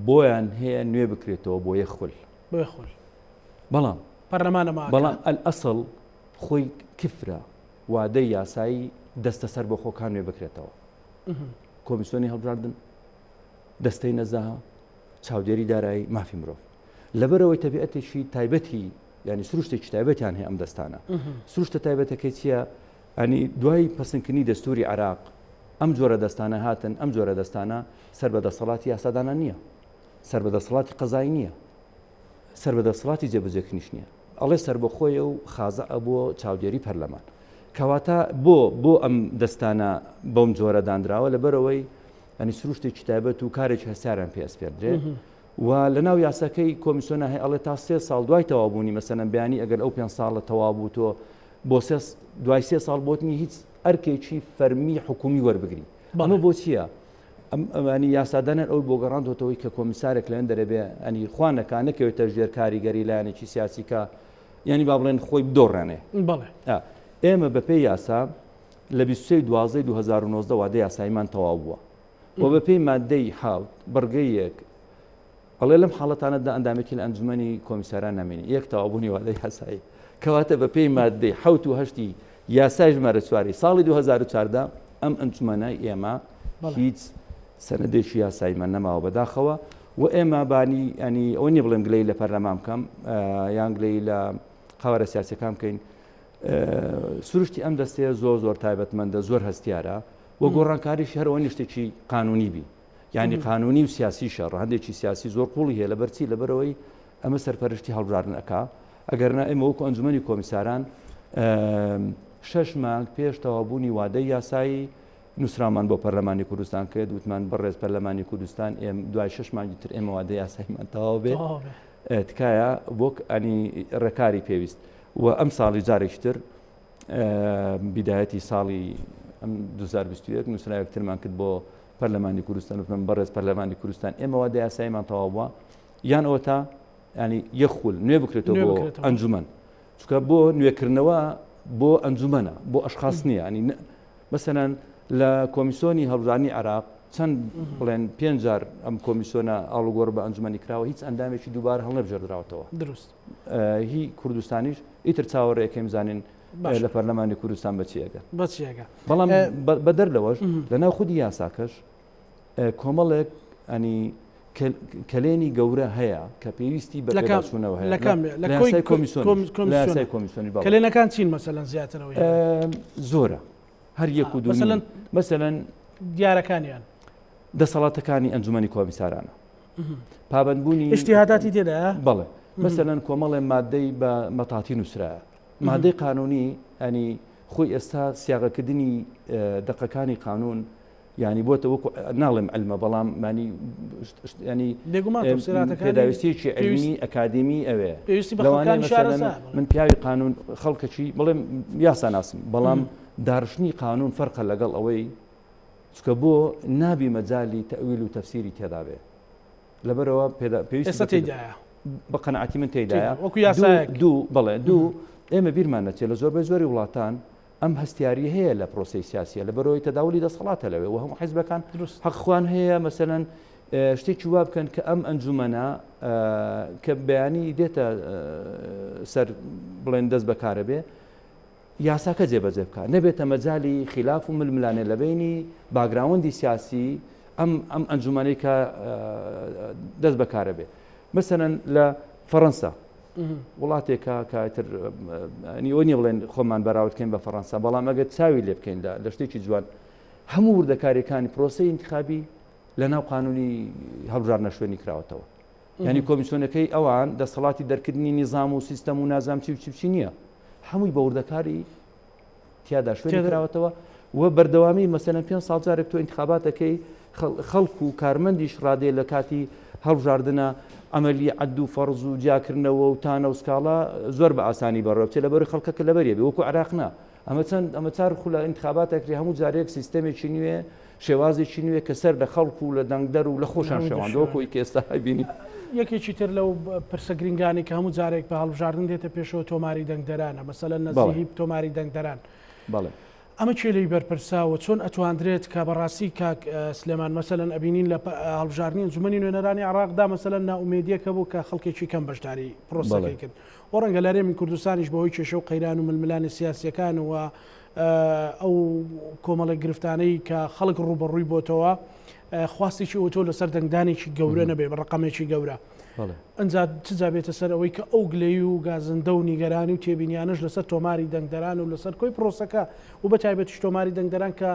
بۆیان هەیە نوێ بکرێتەوە بۆ یەک خول بۆ خول بەڵام پەرلەمانە بەڵام ئەلئەسڵ خۆی کفرە وادەی یاسایی دەستە سەر بۆ خۆکان نوێ بکرێتەوە کۆمیسیۆنی هەڵبژاردن دەستەی نەزاهە چاودێری دارایی مافی مرۆڤ لەبەرەوەی تەبیعەتێکی تایبەتی ینی سروشتێکی تایبەتیان هەیە ئەم دەستانە سروشتە تایبەتەکەی چییە ئەنی دوای پەسنکردنی دەستوری عراق ئەم جۆرە دەستانە هاتن ئەم جۆرە دەستانە سەر بە دەسەڵاتی یاسادانان نییە سەر بە دەسەڵاتی قەزای نییە سەر بە دەسەڵاتی جێبەجێکردنیش نییە ئەڵێ سەربەخۆیە و خازعە بۆ چاودێری پەرلەمان کەواتە بۆ بۆ ئەم دەستانە بەم جۆرە دانراوە لەبەرەوەی ئەنی سروشتێکی تایبەت و کارێکی هەستیاریان پێ ئەسپێردرێ و لە ناو یاساکەی کۆمیسیۆنە هەیە ئەڵێ تا سێ ساڵ دوای تەوابوونی مەسەلەن بیانی ئەگەر ئەو پێ ساڵە تەوا بوو تۆ بۆ سێ دوای سێ ساڵ بۆت نیە هیچ ئەرکێکی فەرمی حکومی وەربگری ئەمە بۆ چییە؟ ئەم ئەمانی یاسادانەر ئەوی بۆ گەڕاندۆتەوەی کە کۆمیسارێک لەوێن دەرەبێ ئەنی خوانەکە نەکەوێتە ژێر کاریگەری لایەنێکی سیاسی کە یعنی با بڵێن خۆی بدۆڕێنێ بەڵێ ئێمە بەپێی یاسا لە 23 دوازدەی 2019 وادە یاساییمان تەواو بووە و بەپێی مادەی حوت بڕگەی یەک ئەڵێ لەم حاڵەتانەدا ئەندامێتی لە ئەنجومەنی کۆمیساران نامێنێ یەک تەواوبوونی وادەی یاسایی کەواتە بەپێی مادەی حەوت و هەشتی یاسای ژمارە چواری ساڵی 2014 ئەم ئەنجومەنە ئێمە هیچ سەنەدێکی یاساییمان نەماوە بەداخەوە و ئێمە بانی ینی ئەوە نیە بڵێم گلەی لە پەرلەمان بکەم یان گلەی لە قەوارە سیاسەکان بکەین سروشتی ئەم دەستەیە زۆر زۆر تایبەتمەندە زۆر هەستیارە و گۆڕانکاریش هەرەوە نیشتێکی قانونی بی یانی قانونی و سیاسیشە، ڕەهەندێکی سیاسی زۆر قوڵی هەیە، لەبەر چی؟ لەبەرئەوەی ئەمە سەرپەرشتی هەڵبژاردن ئەکا، ئەگەرنا ئێمە وەکو ئەنجومەنی کۆمیساران شەش مانگ پێش تەواوبوونی وادەی یاسایی نووسراومان بۆ پەرلەمانی کوردستان کرد، وتمان بەڕێز پەرلەمانی کوردستان ئێم دوای شەش مانگی تر ئێمە وادەی یاساییمان تەواو بێ تکایە بۆ ئەنی ڕێکاری پێویست و ئەم ساڵی جارێکی تر بیدایەتی ساڵی 2021 نووسراوێک ترمان کرد بۆ پەرلەمانی کوردستان وتمان بەڕێز پەرلەمانی کوردستان ئێمە وادە یاساییمان تەواو بووە یان ئەوەتا ینی یەک خول نوێ بکرێتەوە بۆ ئەنجومەن چونکە بۆ نوێکردنەوە بۆ ئەنجومەنە بۆ ئەشخاص نییە ینی مەسەلەن لە کۆمیسۆنی هەڵبژاردنی عێراق چەند بڵێن پێنج جار ئەم کۆمیسۆنە ئاڵوگۆڕ بە ئەنجومەنی کراوە هیچ ئەندامێکی دووبارە هەڵنەبژێردراوەتەوە. دروست. هی کوردستانیش ئیتر چاوەڕێکەیم زانین لە پەرلەمانی کوردستان بە چی ئەگەن. بە چی ئەگەن. بەڵام بەدەر لەوەش لەناو خودی یاساکەش کۆمەڵێک ئەنی کەلێنی گەورە هەیە کە پێویستی بە پێداچوونەوە هەیە. لە کام لە کۆی کۆمیسۆن لە یاسای کۆمیسۆنی بەڵێ. کەلێنەکان چین مەسەلەن زیاترەوەی زۆرە هەر یەک و دوو مەسەلەن مەسەلەن دیارەکانیان دەسەڵاتەکانی ئەنجومەنی کۆمیسارانە پابەندبوونی ئیجتیهاداتی تێدایە بەڵێ مەسەلەن کۆمەڵێ مادەی بە مەتاتی نووسرایە مادەی قانونی ئەنی خۆی ئێستا سیاغەکردنی دەقەکانی قانون یانی بۆتە وەکو ناڵێم علمە بەڵام مانی ینی بێگومان تەفسیراتەکانی پێداویستیەکی علمی ئەکادیمی ئەوێ پێویستی بە لەوانەیە خەڵکانی مەسەلەن شارەزا بڵێ. من پیاوی قانون خەڵکەکی بڵێم یاسا ناسم بەڵام داڕشتنی قانون فەرقە لەگەڵ ئەوەی چکە بۆ نابی مەجالی تەویل و تەفسیری تێدا بێ لەبەرەوە پێویستی ئێستا تێدایە بە قەناعەتی من تێدایە وەکو یاسایەک دوو بەڵێ دوو ئێمە بیرمان نەچێت لە زۆربەی زۆری وڵاتان ئەم هەستیاریە هەیە لە پرۆسەی سیاسیە لەبەرئەوەی تەداولی دەسەڵاتە لەوێ و هەموو حیزبەکان حەق خوان هەیە مەسەلەن شتێکی وا بکەن کە ئەم ئەنجومەنە کە بەیانی دێتە سەر بڵێن دەست بەکارە بێ یاساکە جێبەجێ بکە نەبێتە مەجای خلاف و ململانێ لە بینی باگراوەندی سیاسی ئەم ئەم ئەنجومەنەی کە دەست بەکارە بێ مەسەلەن لە فەڕەنسا وڵاتێکە کە ئیتر ینی ئەوە نییە بڵێن خۆمان بەراورد کەین بە فەڕەنسا بەڵام ئەگەر چاوی لێ بکەین لە لە شتێکی جوان هەموو وردەکاریەکانی پرۆسەی ئینتخابی لە ناو قانونی هەڵبژاردنە شوێنی کراوەتەوە یعنی کۆمیسیۆنەکەی ئەوان دەسەڵاتی دەرکردنی نیزام و سیستەم و نازام چی و چی و چی نییە هەمووی بە وردەکاری تیادا شوێنی کراوەتەوە و بەردەوامی مەسەلەن پێ ساڵ جارێک تۆ ئینتخاباتەکەی خەڵک و کارمەندیش ڕادێ لە کاتی هەڵبژاردنە ئەمەلی عەد و فەرز و جیاکردنەوە و تانە و سکاڵا زۆر بە ئاسانی بەڕێوە بچێت لەبەر خەڵکەکە لەبەریە بێ وەکو عێراق نا ئەمە چەند ئەمە چار خولە ئینتخابات ئەکرێ هەموو جارێک سیستەمێکی نوێ شێوازێکی نوێ کە سەر لە خەڵک و لە دەنگدەر و لە خۆشان شێواندەوە کۆی کە ئێستا بینی. یەکێکی تر لەو پرسە گرنگانەی کە هەموو جارێک بە هەڵبژاردن دێتە پێشەوە تۆماری دەنگدەرانە، مەسەلەن نەزیهی تۆماری دەنگدەران. بەڵێ. ئەمە کێ لێی بەرپرسە و چۆن ئەتواندرێت کە بەڕاستی کاک سلێمان مەسەلەن ئەبینین لە هەڵبژاردنی ئەنجومەنی نوێنەرانی عێراقدا مەسەلەن نائومێدیەک هەبوو کە خەڵکێکی کەم بەشداری پرۆسەکەی کرد و ڕەنگە لە هەرێمی کوردستانیش بەهۆی کێشە و قەیران و ململانێ سیاسیەکان و ئەو کۆمەڵێک گرفتانەی کە خەڵک ڕووبەڕووی بۆتەوە خواستێکی ئەوتۆ لەسەر دەنگدانێکی گەورە نەبێ بە ڕقەمێکی گەورە ئەجا چجا بێتە سەر ئەوەی کە ئەو گلەی و گازندە و نیگەرانی و تێبینیانش لەسەر تۆماری دەنگدەران و لەسەر کۆی پرۆسەکە و بە تایبەتیش تۆماری دەنگدەران کە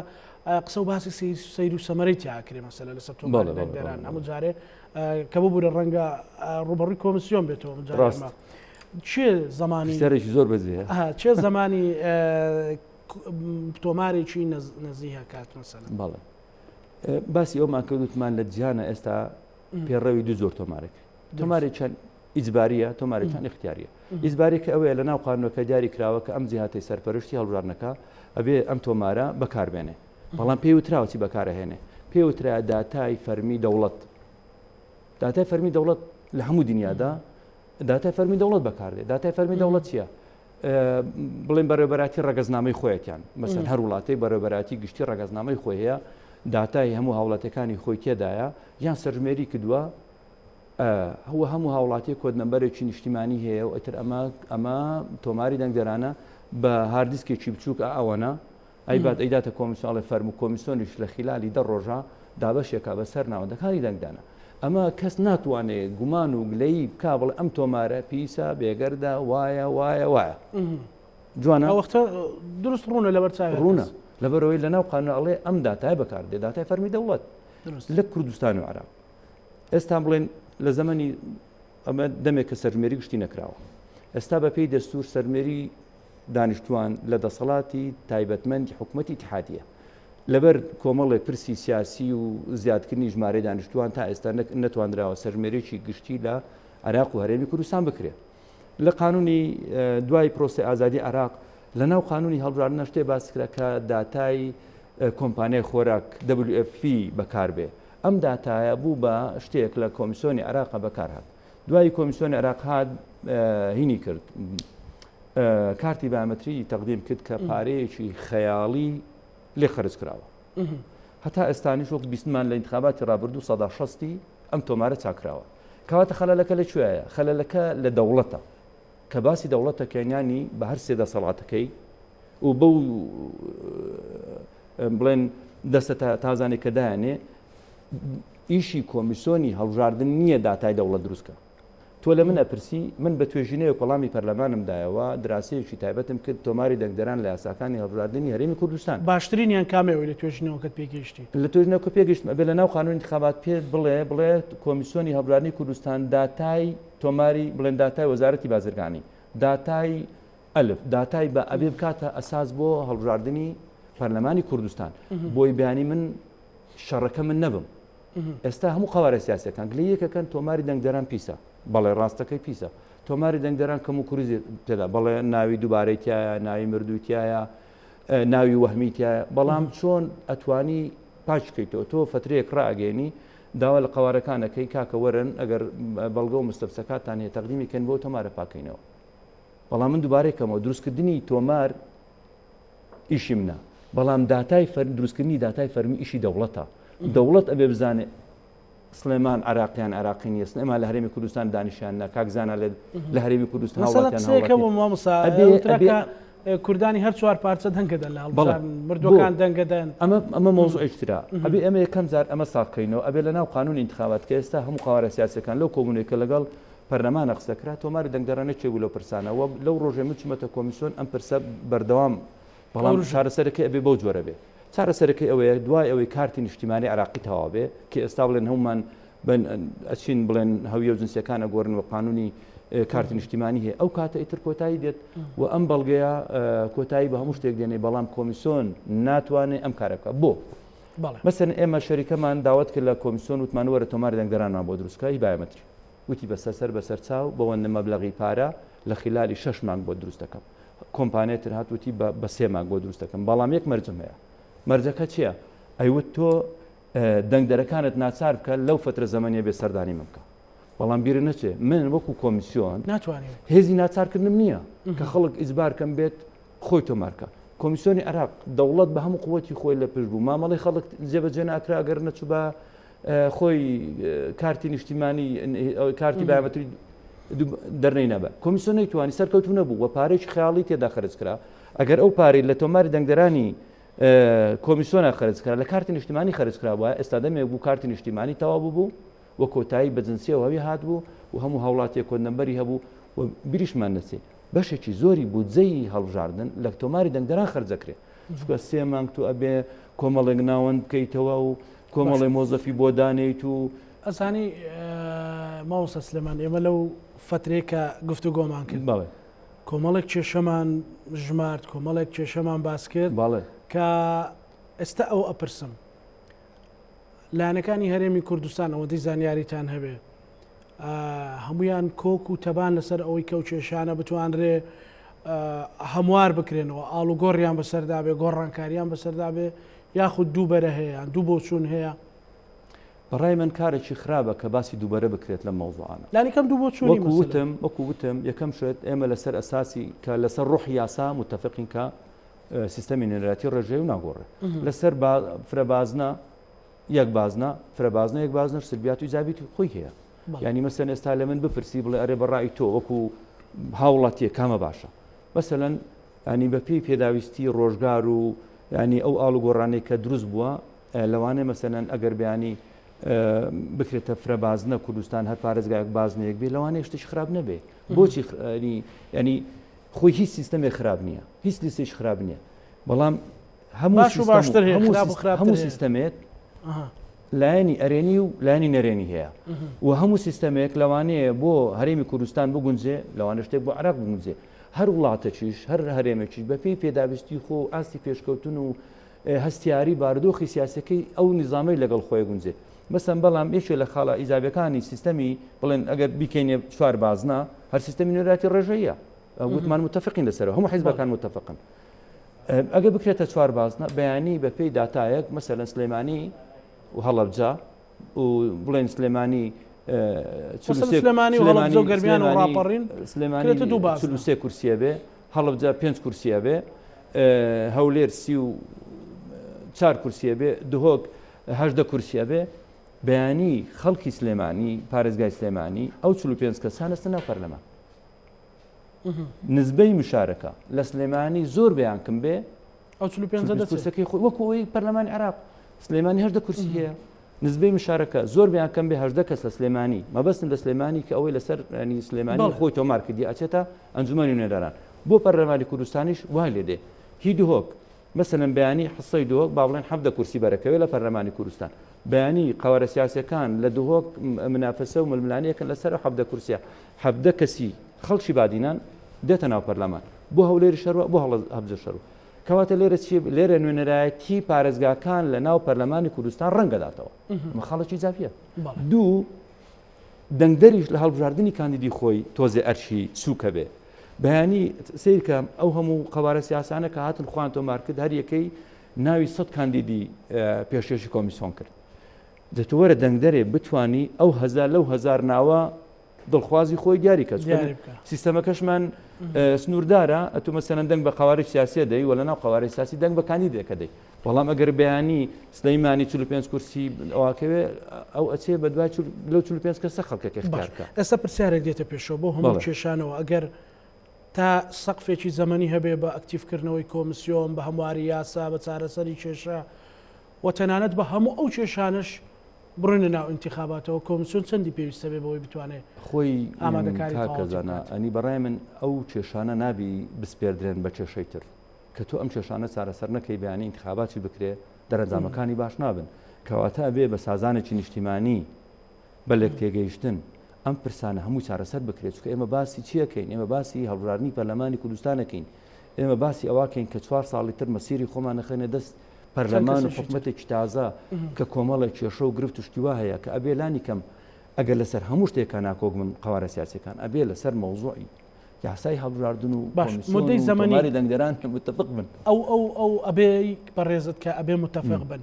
قسە و باسی سیر و سەمەرەی تیاکرێ مەسەلە لەسەر تۆماری دەنگدەران هەموو جارێ کە ببوورە ڕەنگە ڕوبەڕووی کۆمسیۆن بێتەوە ڕاست چێ زمانی سەرێکی زۆر بەجێ چێ زمانی تۆمارێکی نەزیهە کات مەسەلە بەڵێ باسی ئەومان کرد وتمان لە جیهانە ئێستا پێڕەوی دوو زۆر تۆمارێک تۆمارێکیان ئیجباریە تۆمارێکیان اختیاریە ئیجباری کە ئەوەیە لە ناو قانونەکە دیاری کراوە کە ئەم جیهاتی سەرپەرشتی هەڵبژاردنەکە ئەبێ ئەم تۆمارە بەکاربێنێ بەڵام پێی وتراوە چی بەکارەهێنێ پێی وترا داتای فەرمی دەوڵەت داتای فەرمی دەوڵەت لە هەموو دنیادا داتای فەرمی دەوڵەت بەکاردێ داتای فەرمی دەوڵەت چییە؟ بڵێن بەڕێوەبەراتی ڕەگەزنامەی خۆیەتیان مەسەن هەر وڵاتەی بەڕێوەبەراتی گشتی ڕەگەزنامەی خۆی هەیە داتای هەموو هاوڵاتەکانی خۆی تێدایە یان سەرژمێری کردووە هەوە هەموو هاوڵاتی کۆد نەمبەرێکی نیشتیمانی هەیە و ئەتر ئەمە ئەمە تۆماری دەنگدەرانە بە هاردیسکێکی بچووک ئەوەنە ئەیبات ئەیداتە کۆمیسیۆن ئەڵێ فەرموو کۆمیسیۆنیش لە خیلالی دە ڕۆژا دابەشێکا بەسەر ناوەندەکانی دەنگدانە ئەمە کەس ناتوانێ گومان و گلەیی بکا بڵێ ئەم تۆمارە پیسە بێگەردە وایە وایە وایە جوانە ئەو وەختە دروست ڕوونە لەبەر چاوی ڕوونە لەبەرەوەی لەناو قانون ئەڵێ ئەم داتای بەکاردێ داتای فەرمی دەوڵەت لە کوردستان و عێراق ئێستا بڵێن لە زەمەنی ئەمە دەمێک کە سەرژمێری گشتی نەکراوە ئێستا بەپێی دەستور سەرمێری دانیشتووان لە دەسەڵاتی تایبەتمەندی حکومەتی ئیتحادیە. لەبەر کۆمەڵێک پرسی سیاسی و زیادکردنی ژمارەی دانیشتووان تا ئێستا نەتواندراوە سەرژمێریی گشتی لە عێراق و هەرێمی کوردستان بکرێت. لە قانونی دوای پرۆسەی ئازادی عێراق لە ناو قانونی هەڵبژاردنە شتێ باس کرا کە داتای کۆمپانیای خۆراک WFP بەکاربێ. ئەم داتایە بوو بە شتێک لە کۆمیسیۆنی عێراق بەکارهات. دوایی کۆمیسیۆنی عێراق هات هینی کرد کارتی بایۆمەتری تەقدیم کرد کە پارەیەکی خەیاڵی لێ خەرج کراوە. هەتا ئێستانیش وەک بیستمان لە ئینتخاباتی ڕابردوو سەدا شەستی ئەم تۆمارە چاکراوە. کەواتە خەلەلەکە لە کوێیە؟ خەلەلەکە لە دەوڵەتە. کە باسی دەوڵەت دەکەین یانی بە هەر سێ دەسەڵاتەکەی و بەو بڵێن دەستە تازانێک کە دایانێ ئیشی کۆمیسۆنی هەڵبژاردن نییە داتای دەوڵەت دروستکە. تۆ لە من ئەپرسی، من بە توێژینەوەک وەڵامی پەرلەمانم دایەوە، دراسەیەکی تایبەتم کرد، تۆماری دەنگدەران لە یاساکانی هەڵبژاردنی هەرێمی کوردستان. باشترینیان کامەیە ئەوەی لە توێژینەوەکەت پێگەیشتی؟ لە توێژینەوەکە پێگەیشتم ئەبێ لە ناو قانونی انتخابات پێت بڵێ، بڵێ کۆمیسیۆنی هەڵبژاردنی کوردستان داتای تۆماری، بڵێن داتای وەزارەتی بازرگانی، داتای ئەلف، داتای بە ئەبێ بکاتە ئەساس بۆ هەڵبژاردنی پەرلەمانی کوردستان، بۆی بەیانی من شەڕەکە من نەبم. ئێستا هەموو قەوارە سیاسیەکان گلەییەک ئەکەن تۆماری دەنگدەران پیسە، بەڵێ ڕاستەکەی پیسە، تۆماری دەنگدەران کەم و کوری تێدا، بەڵێ ناوی دووبارەی تایە، ناوی مردووی تایە، ناوی وەهمی تایە، بەڵام چۆن ئەتوانی پاک بکەیتەوە؟ تۆ فترەیەک ڕائەگەیەنی داوا لە قەوارەکان ئەکەی کاکە وەرن ئەگەر بەڵگە و مستەفسەکاتان هەیە تەقدیمی کەن بۆ تۆمارە پاکەینەوە. بەڵام من دووبارەی کەمەوە دروستکردنی تۆمار ئیشی منە بەڵام داتای فەر دروستکردنی داتای فەرمی ئیشی دەوڵەتە دەوڵەت ئەبێ بزانێ سلێمان عراقیان عراقی نیە سلێمان لە هەرێمی کوردستان دانیشان نە کاک زانا لە هەرێمی کوردستان هاوڵاتیان کوردانی هەر چوار پارچە دەنگەدەن لە هەڵبژاردن مردوەکان دەنگەدەن ئەمە ئەمە مۆزوعێکترە ئەبێ ئەمە یەکەم جار ئەمە ساقکەینەوە ئەبێ لە ناو قانون انتخابات کە ئێستا هەموو قوارە سیاسەکان لەو کۆبوونەوەی کە لەگەڵ پەرلەمانە قسە کرا، تۆماری دەنگدەران یەکێک بوو لەو پرسانە و لەو ڕۆژەی من چوومەتە کۆمیسیۆن ئەم پرسە بەردەوام بەڵام چارەسەرەکەی ئەبێ بەو جۆرە بێ. چارەسەرەکەی ئەوەیە دوای ئەوەی کارتی نیشتیمانی عێراقی تەواو بێ کە ئێستا بڵێن هەمومان ئەچین بڵێن هەویە و جنسیەکان ئەگۆرن و قانونی کارتی نیشتیمانی هەیە ئەو کاتە ئیتر کۆتایی دێت و ئەم بەڵگەیە کۆتایی بە هەموو شتێک دێنێ بەڵام کۆمیسیۆن ناتوانێت ئەم کارە بکە بۆ مەسەن ئێمە شەریکەمان داوت کرد لە کۆمیسیۆن وتمان وەرە تۆماری دەنگدەرانمان بۆ دروست کە هی بایۆمەتری وتی بەسەر سەر بەسەر چاو بەوەندە مەبلەغی پارە لە خیلالی شەش مانگ بۆ دروست دەکەم کۆمپانیای تر هات وتی بە سێ مانگ بۆ دروست دەکەم بەڵام یەک مەرجم هەیە مەرجەکە چییە ئەیوت تۆ دەنگدەرەکانت ناچار بکە لەو فترە زەمەنیە بێ سەردانی من بکە بەڵام بیر نەچێ من وەکو کۆمیسیۆن ناتوانێت هێزی ناچارکردنم نییە کە خەڵک ئیجبار کەم بێت خۆی تۆمارکە کۆمیسیۆنی عێراق دەوڵەت بە هەموو قوتی خۆی لە پشت بوو مامەڵی خەڵک جێبەجێ ناکرا گەر نەچوو بە خۆی کارتی نیشتیمانی کارتی بایۆمەتری دەرنەی نەبە کۆمیسیۆن نەیتوانی سەرکەوتو نەبوو و پارێکی خیاڵی تێدا خرج کرا ئەگەر ئەو پارەی لە تۆماری دەنگدەرانی کۆمیسیۆنە خرج کرا لە کارتی نیشتیمانی خرج کرا وایە ئێستا دەمێک بوو کارتی نیشتیمانی تەواو بوو و کۆتایی بە جنسیەوە هەوی هاتبوو و هەموو هاوڵاتیە code number ی هەبوو و بیریشمان نەچێ بەشێکی زۆری بودجەی هەڵبژاردن لە تۆماری دەنگدەران خەرج دەکرێت چونکە سێ مانگ تۆ ئەبێ کۆمەڵێک ناوەند بکەیتەوە و کۆمەڵی مۆزەفی بۆ دانێیت و ئەزانی مامۆستا سلێمان ئێمە لەو فترەیە کە گفتوگۆمان کرد بەڵێ کۆمەڵێک کێشەمان ژمارد کۆمەڵێک کێشەمان باس کرد بەڵێ کە ئێستا ئەو ئەپرسم لایەنەکانی هەرێمی کوردستان ئەوەندەی زانیاریتان هەبێ هەمویان کۆک و تەبان لەسەر ئەوەی کەو کێشانە بتوانرێ هەموار بکرێنەوە ئاڵوگۆڕیان بەسەردا بێ گۆڕانکاریان بەسەردا بێ یاخود دوو بەرە هەیە یان دوو بۆچوون هەیە؟ بەڕای من کارێکی خراپە کە باسی دووبەرە بکرێت لەم مەوزوعانە. لانی کەم دوو بۆچوونی وەکو وتم وەکو وتم یەکەم شت ئێمە لەسەر ئەساسی کە لەسەر ڕۆحی یاسا متفقین کە سیستەمی نوێنەرایەتی ڕێژەیی و ناگۆڕێ لەسەر فرە بازنە یەک بازنە فرە بازنە یەک بازنەش سلبیات و ئیجابیتی خۆی هەیە یعنی مەسەن ئێستا لە من بپرسی بڵێ ئەرێ بەڕای تۆ وەکو هاوڵاتیە کامە باشە مەسەلەن ینی بە پێی پێداویستی ڕۆژگار و ینی ئەو ئاڵوگۆڕانەی کە دروست بووە لەوانەیە مەسەلەن ئەگەر بیانی بکرێتە فرە بازنە کوردستان هەر پارێزگایەک بازنەیەک بێ لەوانەیە شتێکی خراپ نەبێ بۆچی ینی خۆی هیچ سیستەمێک خراپ نییە هیچ لیستێک خراپ نییە بەڵام هەموو باشتر هەموو سیستەمێک لایەنی ئەرێنی و لایەنی نەرێنی هەیە و هەموو سیستەمێک لەوانەیە بۆ هەرێمی کوردستان بگونجێ لەوانە شتێک بۆ عراق بگونجێ هەر وڵاتەکیش هەر هەرێمێکیش بەپێی پێداویستی خۆ و ئاستی پێشکەوتن و هەستیاری بارودۆخی سیاسەکەی ئەو نیزامەی لەگەڵ خۆی گونجێ مەسەن بەڵام یەکێ لە خاڵە ئیجابەکانی سیستەمی بڵێن ئەگەر بیکەینێ چوار بازنە هەر سیستەمی نوێنەرایەتی ڕێژەیە وتمان متفقین لەسەر هەموو حیزبەکان متفقن ئەگەر بکرێتە چوار بازنە بەیانی بە پێی داتایەک مەسەلەن سلێمانی و هەڵەبجە و بڵێن سلێمانی سلێمانی و هەڵەبجە و گەرمیان و ڕاپەڕین سلێمانی 43 کورسیە بێ هەڵەبجە پێنج کورسیە بێ هەولێر سی و چار کورسیە بێ دهۆک 18 کورسیە بێ بەیانی خەڵکی سلێمانی پارێزگای سلێمانی ئەو 45 کەسان ئەستە ناو پەرلەمان نزبەی مشارەکە لە سلێمانی زۆر بیان کم بێ ئەو 45 دەچێت کورسەکەی خۆی وەکو ئەوەی پەرلەمانی عێراق سلێمانی 18 کورسی هەیە نزبەی مشارەکە زۆر بیان کەم بێ 18 کەس لە سلێمانی مەبەستم لە سلێمانی کە ئەوەی لەسەر ینی سلێمانی خۆی تۆمار کردی ئەچێتە ئەنجومەنی نوێنەران بۆ پەرلەمانی کوردستانیش وای لێ دێ هی دهۆک مەسەلەن بەیانی حسەی دهۆک با بڵێن 17 کورسی بەرەکەوێ لە پەرلەمانی کوردستان بەیانی قەوارە سیاسەکان لە دهۆک منافەسە و ململانێکن لەسەر 17 کورسیە 17 کەسی خەڵکی بادینان دێتە ناو پەرلەمان بۆ هەولێری شەروە بۆ هەڵەبجە شەروە کەواتە لێرە چی لێرە نوێنەرایەتی پارێزگاکان لە ناو پەرلەمانی کوردستان ڕەنگەداتەوە ئەمە خاڵێکی ئیجابیە دوو دەنگدەریش لە هەڵبژاردننی کاندیدی خۆی تۆزێ ئەرشی سووکە بێ بەیانی سیرکە ئەو هەموو قەوارە سیاسانە کە هاتن خوان تۆمار کرد هەر یەکەی ناوی سە کاندیدی پێشکێشی کۆمیسۆن کرد دەتوەرە دەنگدەرێ بتانی ئەو هەزار لەو هەزار ناوە دڵخوازی خۆی دیاری کە سیستەمەکەشمان سنووردارە ئەتو مەسەلەن دەنگ بە قوارەی سیاسیە دەی و لە ناو قوارەی سیاسی دەنگ بە کاندیدێکە دەی بەڵام ئەگەر بەیانی سلەیمانی 45 کورسی ئەوواکەوێ ئەو ئەچێ بە دوای لەو 45 کەسە خەڵکەکە اختیار ئێستا پرسیارێک دێتە پێشەوە بۆ هەموو کێشانەوە ئەگەر تا سەقفێکی زەمەنی هەبێ بە ئەکتیڤکردنەوەی کۆمسیۆن بە هەمواری یاسا بە چارەسەری کێشە و تەنانەت بە هەموو ئەو کێشانەش بڕۆینە ناو ئینتیخاباتەوە کۆمسیۆن چەندی پێویستە بێ بەوەی بتوانێ خۆی ئامادەکاری کاکە تەواوەتی زانا بکات؟ ئەنی بەڕای من ئەو کێشانە نابی بسپێردرێن بە کێشەی تر کە تۆ ئەم کێشانە چارەسەر نەکەی بەیانی ئینتخاباتی بکرێ دەرەنجامەکانی باش نابن کەواتە ئەبێ بە سازانێکی نیشتیمانی بە لێکتێگەیشتن ئەم پرسانە هەموو چارەسەر بکرێت چونکە ئێمە باسی چیەکەین ئێمە باسی هەڵبژاردنی پەرلەمانی کوردستانەکەین ئێمە باسی ئەوەکەین کە چوار ساڵی تر مەسیری خۆمان نەخەینە دەست پەرلەمان و حکومەتێکی تازە کە کۆمەڵێک کێشە و گرفت و شتی وا هەیە کە ئەبێ لانی کەم ئەگەر لەسەر هەموو شتێکا ناکۆک بن قەوارە سیاسیەکان ئەبێ لەسەر مەوزوعی یاسای هەڵبژاردن و باش مدەی زەمەنی دەنگدەران متفق بن. ئەو ئەو ئەو ئەبێ بەڕێزت کە ئەبێ متفق بن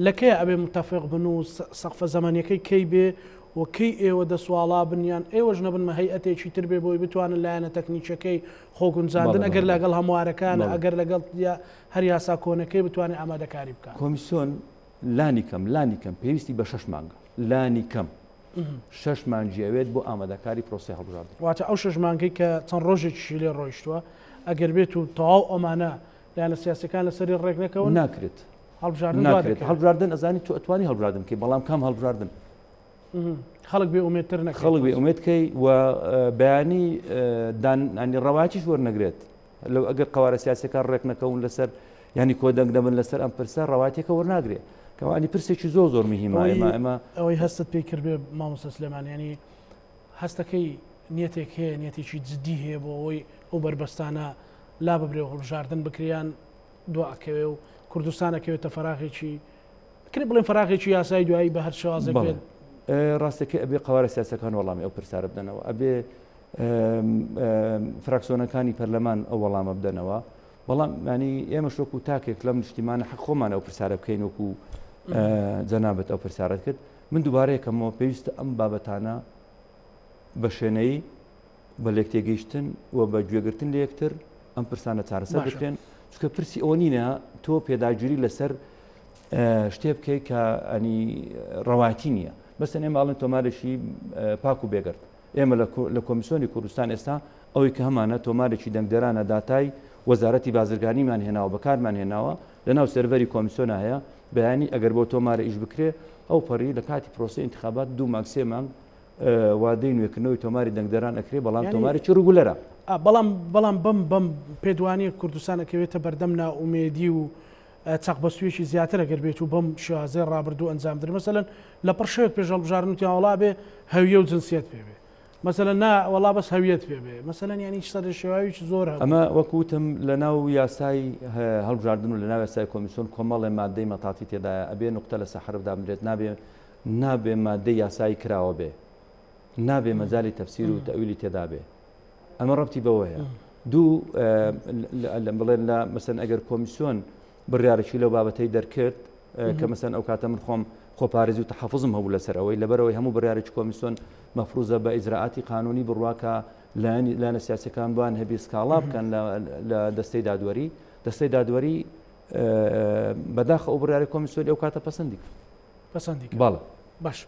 لە کەی ئەبێ متفق بن و سەقفە زەمەنیەکەی کەی بێ و کەی ئێوە دەسواڵا بن یان ئێوەش نەبن مە هەیئەتێکی تر بێ بۆی بتوانن لایەنە تەکنیکیەکەی خۆگونجاندن ئەگەر لەگەڵ هەموارەکان ئەگەر لەگەڵ هەر یاسا کۆنەکەی بتوانێت ئامادەکاری بکات. کۆمیسیۆن لانی کەم لانی کەم پێویستی بە شەش مانگە لانی کەم شەش مانگی ئەوێت بۆ ئامادەکاری پرۆسەی هەڵبژاردن. واتە ئەو شەش مانگەی کە چەند ڕۆژێکیشی لێ ڕۆیشتووە ئەگەر بێت و تەواو ئەمانە لایەنە سیاسیەکان لەسەری ڕێک نەکەون ناکرێت. هەڵبژاردن دوا ناکرێت دەکەوێت. هەڵبژاردن ئەزانی تۆ ئەتوانی هەڵبژاردن بکەی بەڵام کام هەڵبژاردن؟ خەڵک بێ ئومێدتر نەکەی. خەڵک بێ ئومێد کەی و بەیانی دان ینی ڕەوایەتیش وەرنەگرێت لەو ئەگەر قەوارە سیاسەکان ڕێک نەکەون لەسەر ینی کۆدەنگ دەبن لەسەر ئەم پرسە ڕەوایەتێکە وەرناگرێ کەوانی پرسێکی زۆر زۆر مهمە ئێمە ئێمە ئەوەی هەستت پێی کردبێ مامۆستا سلێمان ینی هەستەکەی نیەتێک هەیە نیەتێکی جدی هەیە بۆ ئەوەی ئەو بەربەستانە لا ببرێ و هەڵبژاردن بکریان دوا ئەکەوێ و کوردستان ئەکەوێتە فەراغێکی کرێ بڵێن فەراغێکی یاسایی دوایی بە هەر شێوازێک بێت. ڕاستەکەی ئەبێ قەوارە سیاسەکان وەڵامی ئەو پرسیارە بدەنەوە ئەبێ فراکسیۆنەکانی پەرلەمان ئەو وەڵامە بدەنەوە بەڵام ینی ئێمە شۆک و تاکێک لەم نیشتیمانە حەق خۆمان ئەو پرسیارە بکەین وەکو جەنابەت ئەو پرسیارت کرد من دووبارەیەکەمەوە پێویستە ئەم بابەتانە بە شوێنەی بە لێکتێگەیشتن و بە گوێگرتن لە یەکتر ئەم پرسانە چارەسەر بکرێن چونکە پرسی ئەوە نینە تۆ پێداگیری لەسەر شتێ بکەیت کە ئەنی ڕەواتی نییە بەسەن ئێمە ئەڵێن تۆمارێکی پاک و بێگەرد ئێمە لە کۆمیسیۆنی کوردستان ئێستا ئەوەی کە هەمانە تۆمارێکی دەنگدەرانە داتای وەزارەتی بازرگانیمان هێناوە بەکارمان هێناوە لەناو سێرڤەری کۆمیسیۆنا هەیە بەیانی ئەگەر بۆ تۆمارە ئیش بکرێ ئەو پەڕی لە کاتی پرۆسی انتخابات دوو مانگ سێ مانگ وادەی نوێکردنەوەی تۆماری دەنگدەران ئەکرێ بەڵام تۆمارێکی regular ە. بەڵام بەڵام بەم بەم پێدوانیە کوردستان ئەکەوێتە بەردەم نائومێدی و چەقبەستوویەکی زیاتر ئەگەر بێت و بەم شێوازەی ڕابردوو ئەنجام درێ مەسەلەن لە پڕ شەوێک پێش هەڵبژاردن وتیان وەڵا بێ هەویە و جنسیەت پێ بێ مەسەلەن نا وەڵا بەس هەویەت پێ بێ مەسەلەن یانی سەر شێواویی زۆر هەبوو. ئەمە وەک وتم لە ناو یاسای هەڵبژاردن و لە ناو یاسای کۆمیسیۆن کۆمەڵێ مادەی مەتاتی تێدایە ئەبێ نوقتە لەسەر حەرف دابنرێت نابێ نابێ مادەی یاسایی کراوە بێ نابێ مەجالی تەفسیر و تەویلی تێدا بێ ئەمە ڕەبتی بەوە هەیە دوو بڵێن لە مەسەن ئەگەر کۆمیسیۆن بڕیارێکی لەو بابەتەی دەرکرد کە مەسەن ئەو کاتە من خۆم خۆپارێزی و تەحەفزم هەبوو لەسەر ئەوەی لەبەرەوەی هەموو بڕیارێکی کۆمیسیۆن مەفروزە بە ئیجرائاتی قانونی بڕواکە لایەنە سیاسەکان بوان هەبی سکاڵا بکەن لە دەستەی دادوەری دەستەی دادوەری. بەداخە ئەو بڕیاری کۆمیسیۆنی ئەو کاتە پەسەندی کرد. پەسەندی کرد. بەڵێ. باش.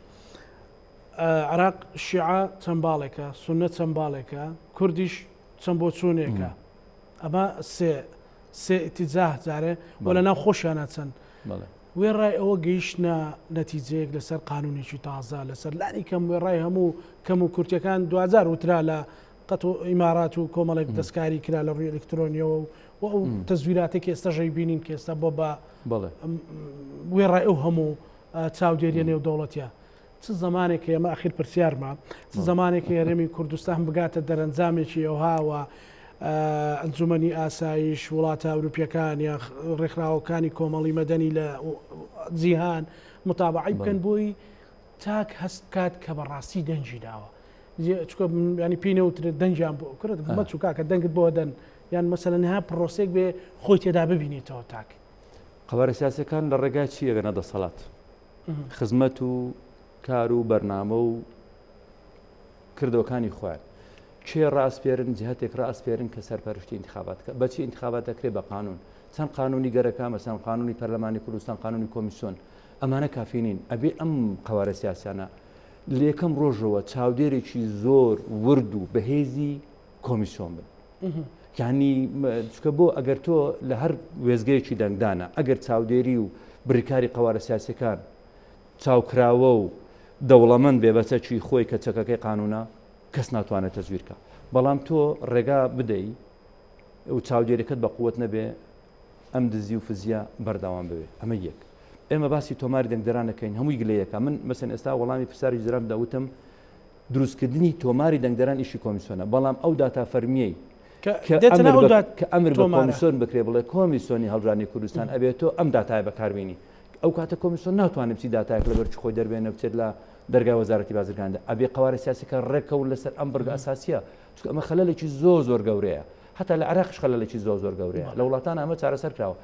عراق شیعە چەند باڵێکە، سوننە چەند باڵێکە، کوردیش چەند بۆچوونێکە. ئەمە سێ سێ ئیتیجاه جارێ و لە ناو خۆشیانە چەند. وێڕای ئەوە گەیشتنە نەتیجەیەک لەسەر قانونێکی تازە لەسەر لانی کەم وێڕای هەموو کەم و کورتەکان دوجار وترا لە قەت و ئیمارات و کۆمەڵێک دەستکاری کرا لە ڕووی ئەلکترۆنیەوە و و ئەو تەزویراتێک کە ئێستا ژەی بینین کە ئێستا بۆ بە وێڕای ئەو هەموو چاودێریە نێودەوڵەتیە چ زمانێک ئێمە ئەخیر پرسیارمە چ زمانێک هەرێمی کوردستان بگاتە دەرەنجامێکی ئەوهاوە ئەنجومەنی ئاسایش وڵاتە ئەوروپیەکان یا ڕێکخراوەکانی کۆمەڵی مەدەنی لە جیهان متابعی بکەن بۆی تاک هەست بکات کە بەڕاستی دەنگی داوە چکە ینی پێی نەوترێت دەنگیان بۆ کرد مەچوو کاکە دەنگت بۆ دەن یان مەسەلەن ها پرۆسێک بێ خۆی تێدا ببینێتەوە تاک. قەوارە سیاسیەکان لە ڕێگای چی ئەگەنە دەسەڵات؟ خزمەت و کار و بەرنامە و کردەوەکانی خۆیان کێ ڕاسپێرن جهتێک ڕاسپێرن کە سەرپەرشتی انتخابات کە بەچی انتخابات دەکرێت بە قانون چەند قانونی گەرەکە مەسەن قانونی پەرلەمانی کوردستان قانونی کۆمیسیۆن ئەمانە کافی نین ئەبێ ئەم قەوارە سیاسیانە لە یەکەم ڕۆژەوە چاودێرێکی زۆر ورد و بەهێزی کۆمیسیۆن بن یعنی چکە بۆ ئەگەر تۆ لە هەر وێزگەیەکی دەنگدانە ئەگەر چاودێری و بریکاری قەوارە سیاسەکان چاوکراوە و دەوڵەمەند بێ بە چەکی خۆی کە چەکەکەی قانونە کەس ناتوانێت تەزویرکە بەڵام تۆ ڕێگا بدەی و چاودێریەکەت بە قوت نەبێ ئەم دزی و فزیە بەردەوام ببێ ئەمە یەک ئێمە باسی تۆماری دەنگدەران دەکەین هەمووی گلەیەکە من مەسەن ئێستا وەڵامی پرسیاری جرام دەوتم دروستکردنی تۆماری دەنگدەران ئیشی کۆمیسیۆنە بەڵام ئەو داتا فەرمیەی کە ئەمر بە کۆمیسیۆن بکرێ بڵێ کۆمیسیۆنی هەڵبژاردنی کوردستان ئەبێت تۆ ئەم داتای بەکاربینی ئەو کاتە کۆمیسیۆن ناتوانێت بچی داتایەک لەبەر خۆی دەربێنە بچێت لە دەرگای وەزارەتی بازرگاندا ئەبێ قوارە سیاسەکە ڕێکەون لەسەر ئەم بڕگە ئەساسیە چونکە ئەمە خەلەلێکی زۆر زۆر گەورەیە هەتا لە عێراقیش خەلەلێکی زۆر زۆر گەورەیە لە وڵاتان ئەمە چارەسەر کراوە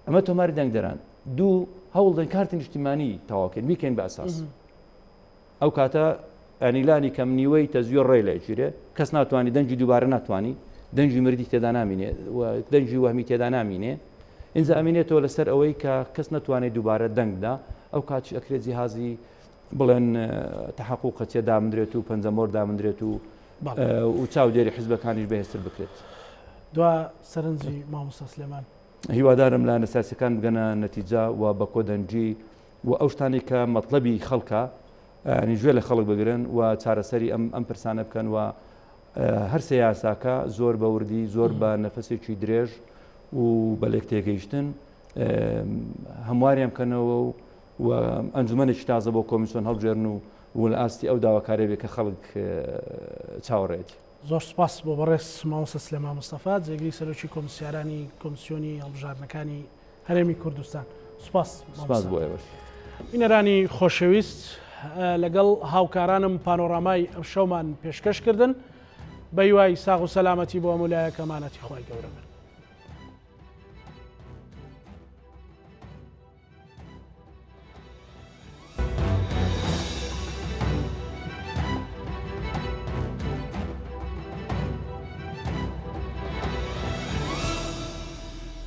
ئەمە تۆماری دەنگدەران دوو هەوڵدەن کارتی نیشتیمانی تەواوکەین بیکەین بە ئەساس ئەو کاتە ئەنیلانی کەم نیوەی تەزویر ڕێ لە ئەگیرێ کەس ناتوانانی دەنگی دووبارە ناتوانانی دەنگی مردی تێدا نامینێ و دەنگی وەهمی تێدا نامینێ ئینجا ئەمینێتەوە لەسەر ئەوەی کە کەس نەتوانێت دووبارە دەنگدا ئەو کاتیش ئەکرێت جیهازی بڵێن تحقوقە چێ دامدرێت و پەنجەمۆر دامدرێت و و چاودێری حزبەکانیش بەهێزتر بکرێت. دوا سەرنجی مامۆستا سلێمان. هیوادارم لایەنە سیاسیەکان بگەنە نەتیجە و بە کۆدەنگی و ئەو شتانەی کە مەتلەبی خەڵکە ینی گوێ لە خەڵک بگرن و چارەسەری ئەم ئەم پرسانە بکەن و هەرسێ یاساکە زۆر بە وردی زۆر بە نەفەسێکی درێژ و بە لێک تێگەیشتن هەمواریان بکەنەوە و و ئەنجومەنێکی تازە بۆ کۆمیسیۆن هەڵبژێرن و و لە ئاستی ئەو داواکاریە بێ کە خەڵک چاوەڕێیەتی. زۆر سوپاس بۆ بەڕێز مامۆستا سلێمان مستەفا جێگری سەرۆکی کۆمسیارانی کۆمسیۆنی هەڵبژاردنەکانی هەرێمی کوردستان. سوپاس سوپاس بۆ ئێوەش. بینەرانی خۆشەویست لەگەڵ هاوکارانم پانۆرامای ئەمشەومان پێشکەش کردن بە هیوای ساغ و سەلامەتی بۆ هەموو لایەک ئەمانەتی خوای گەورە بن.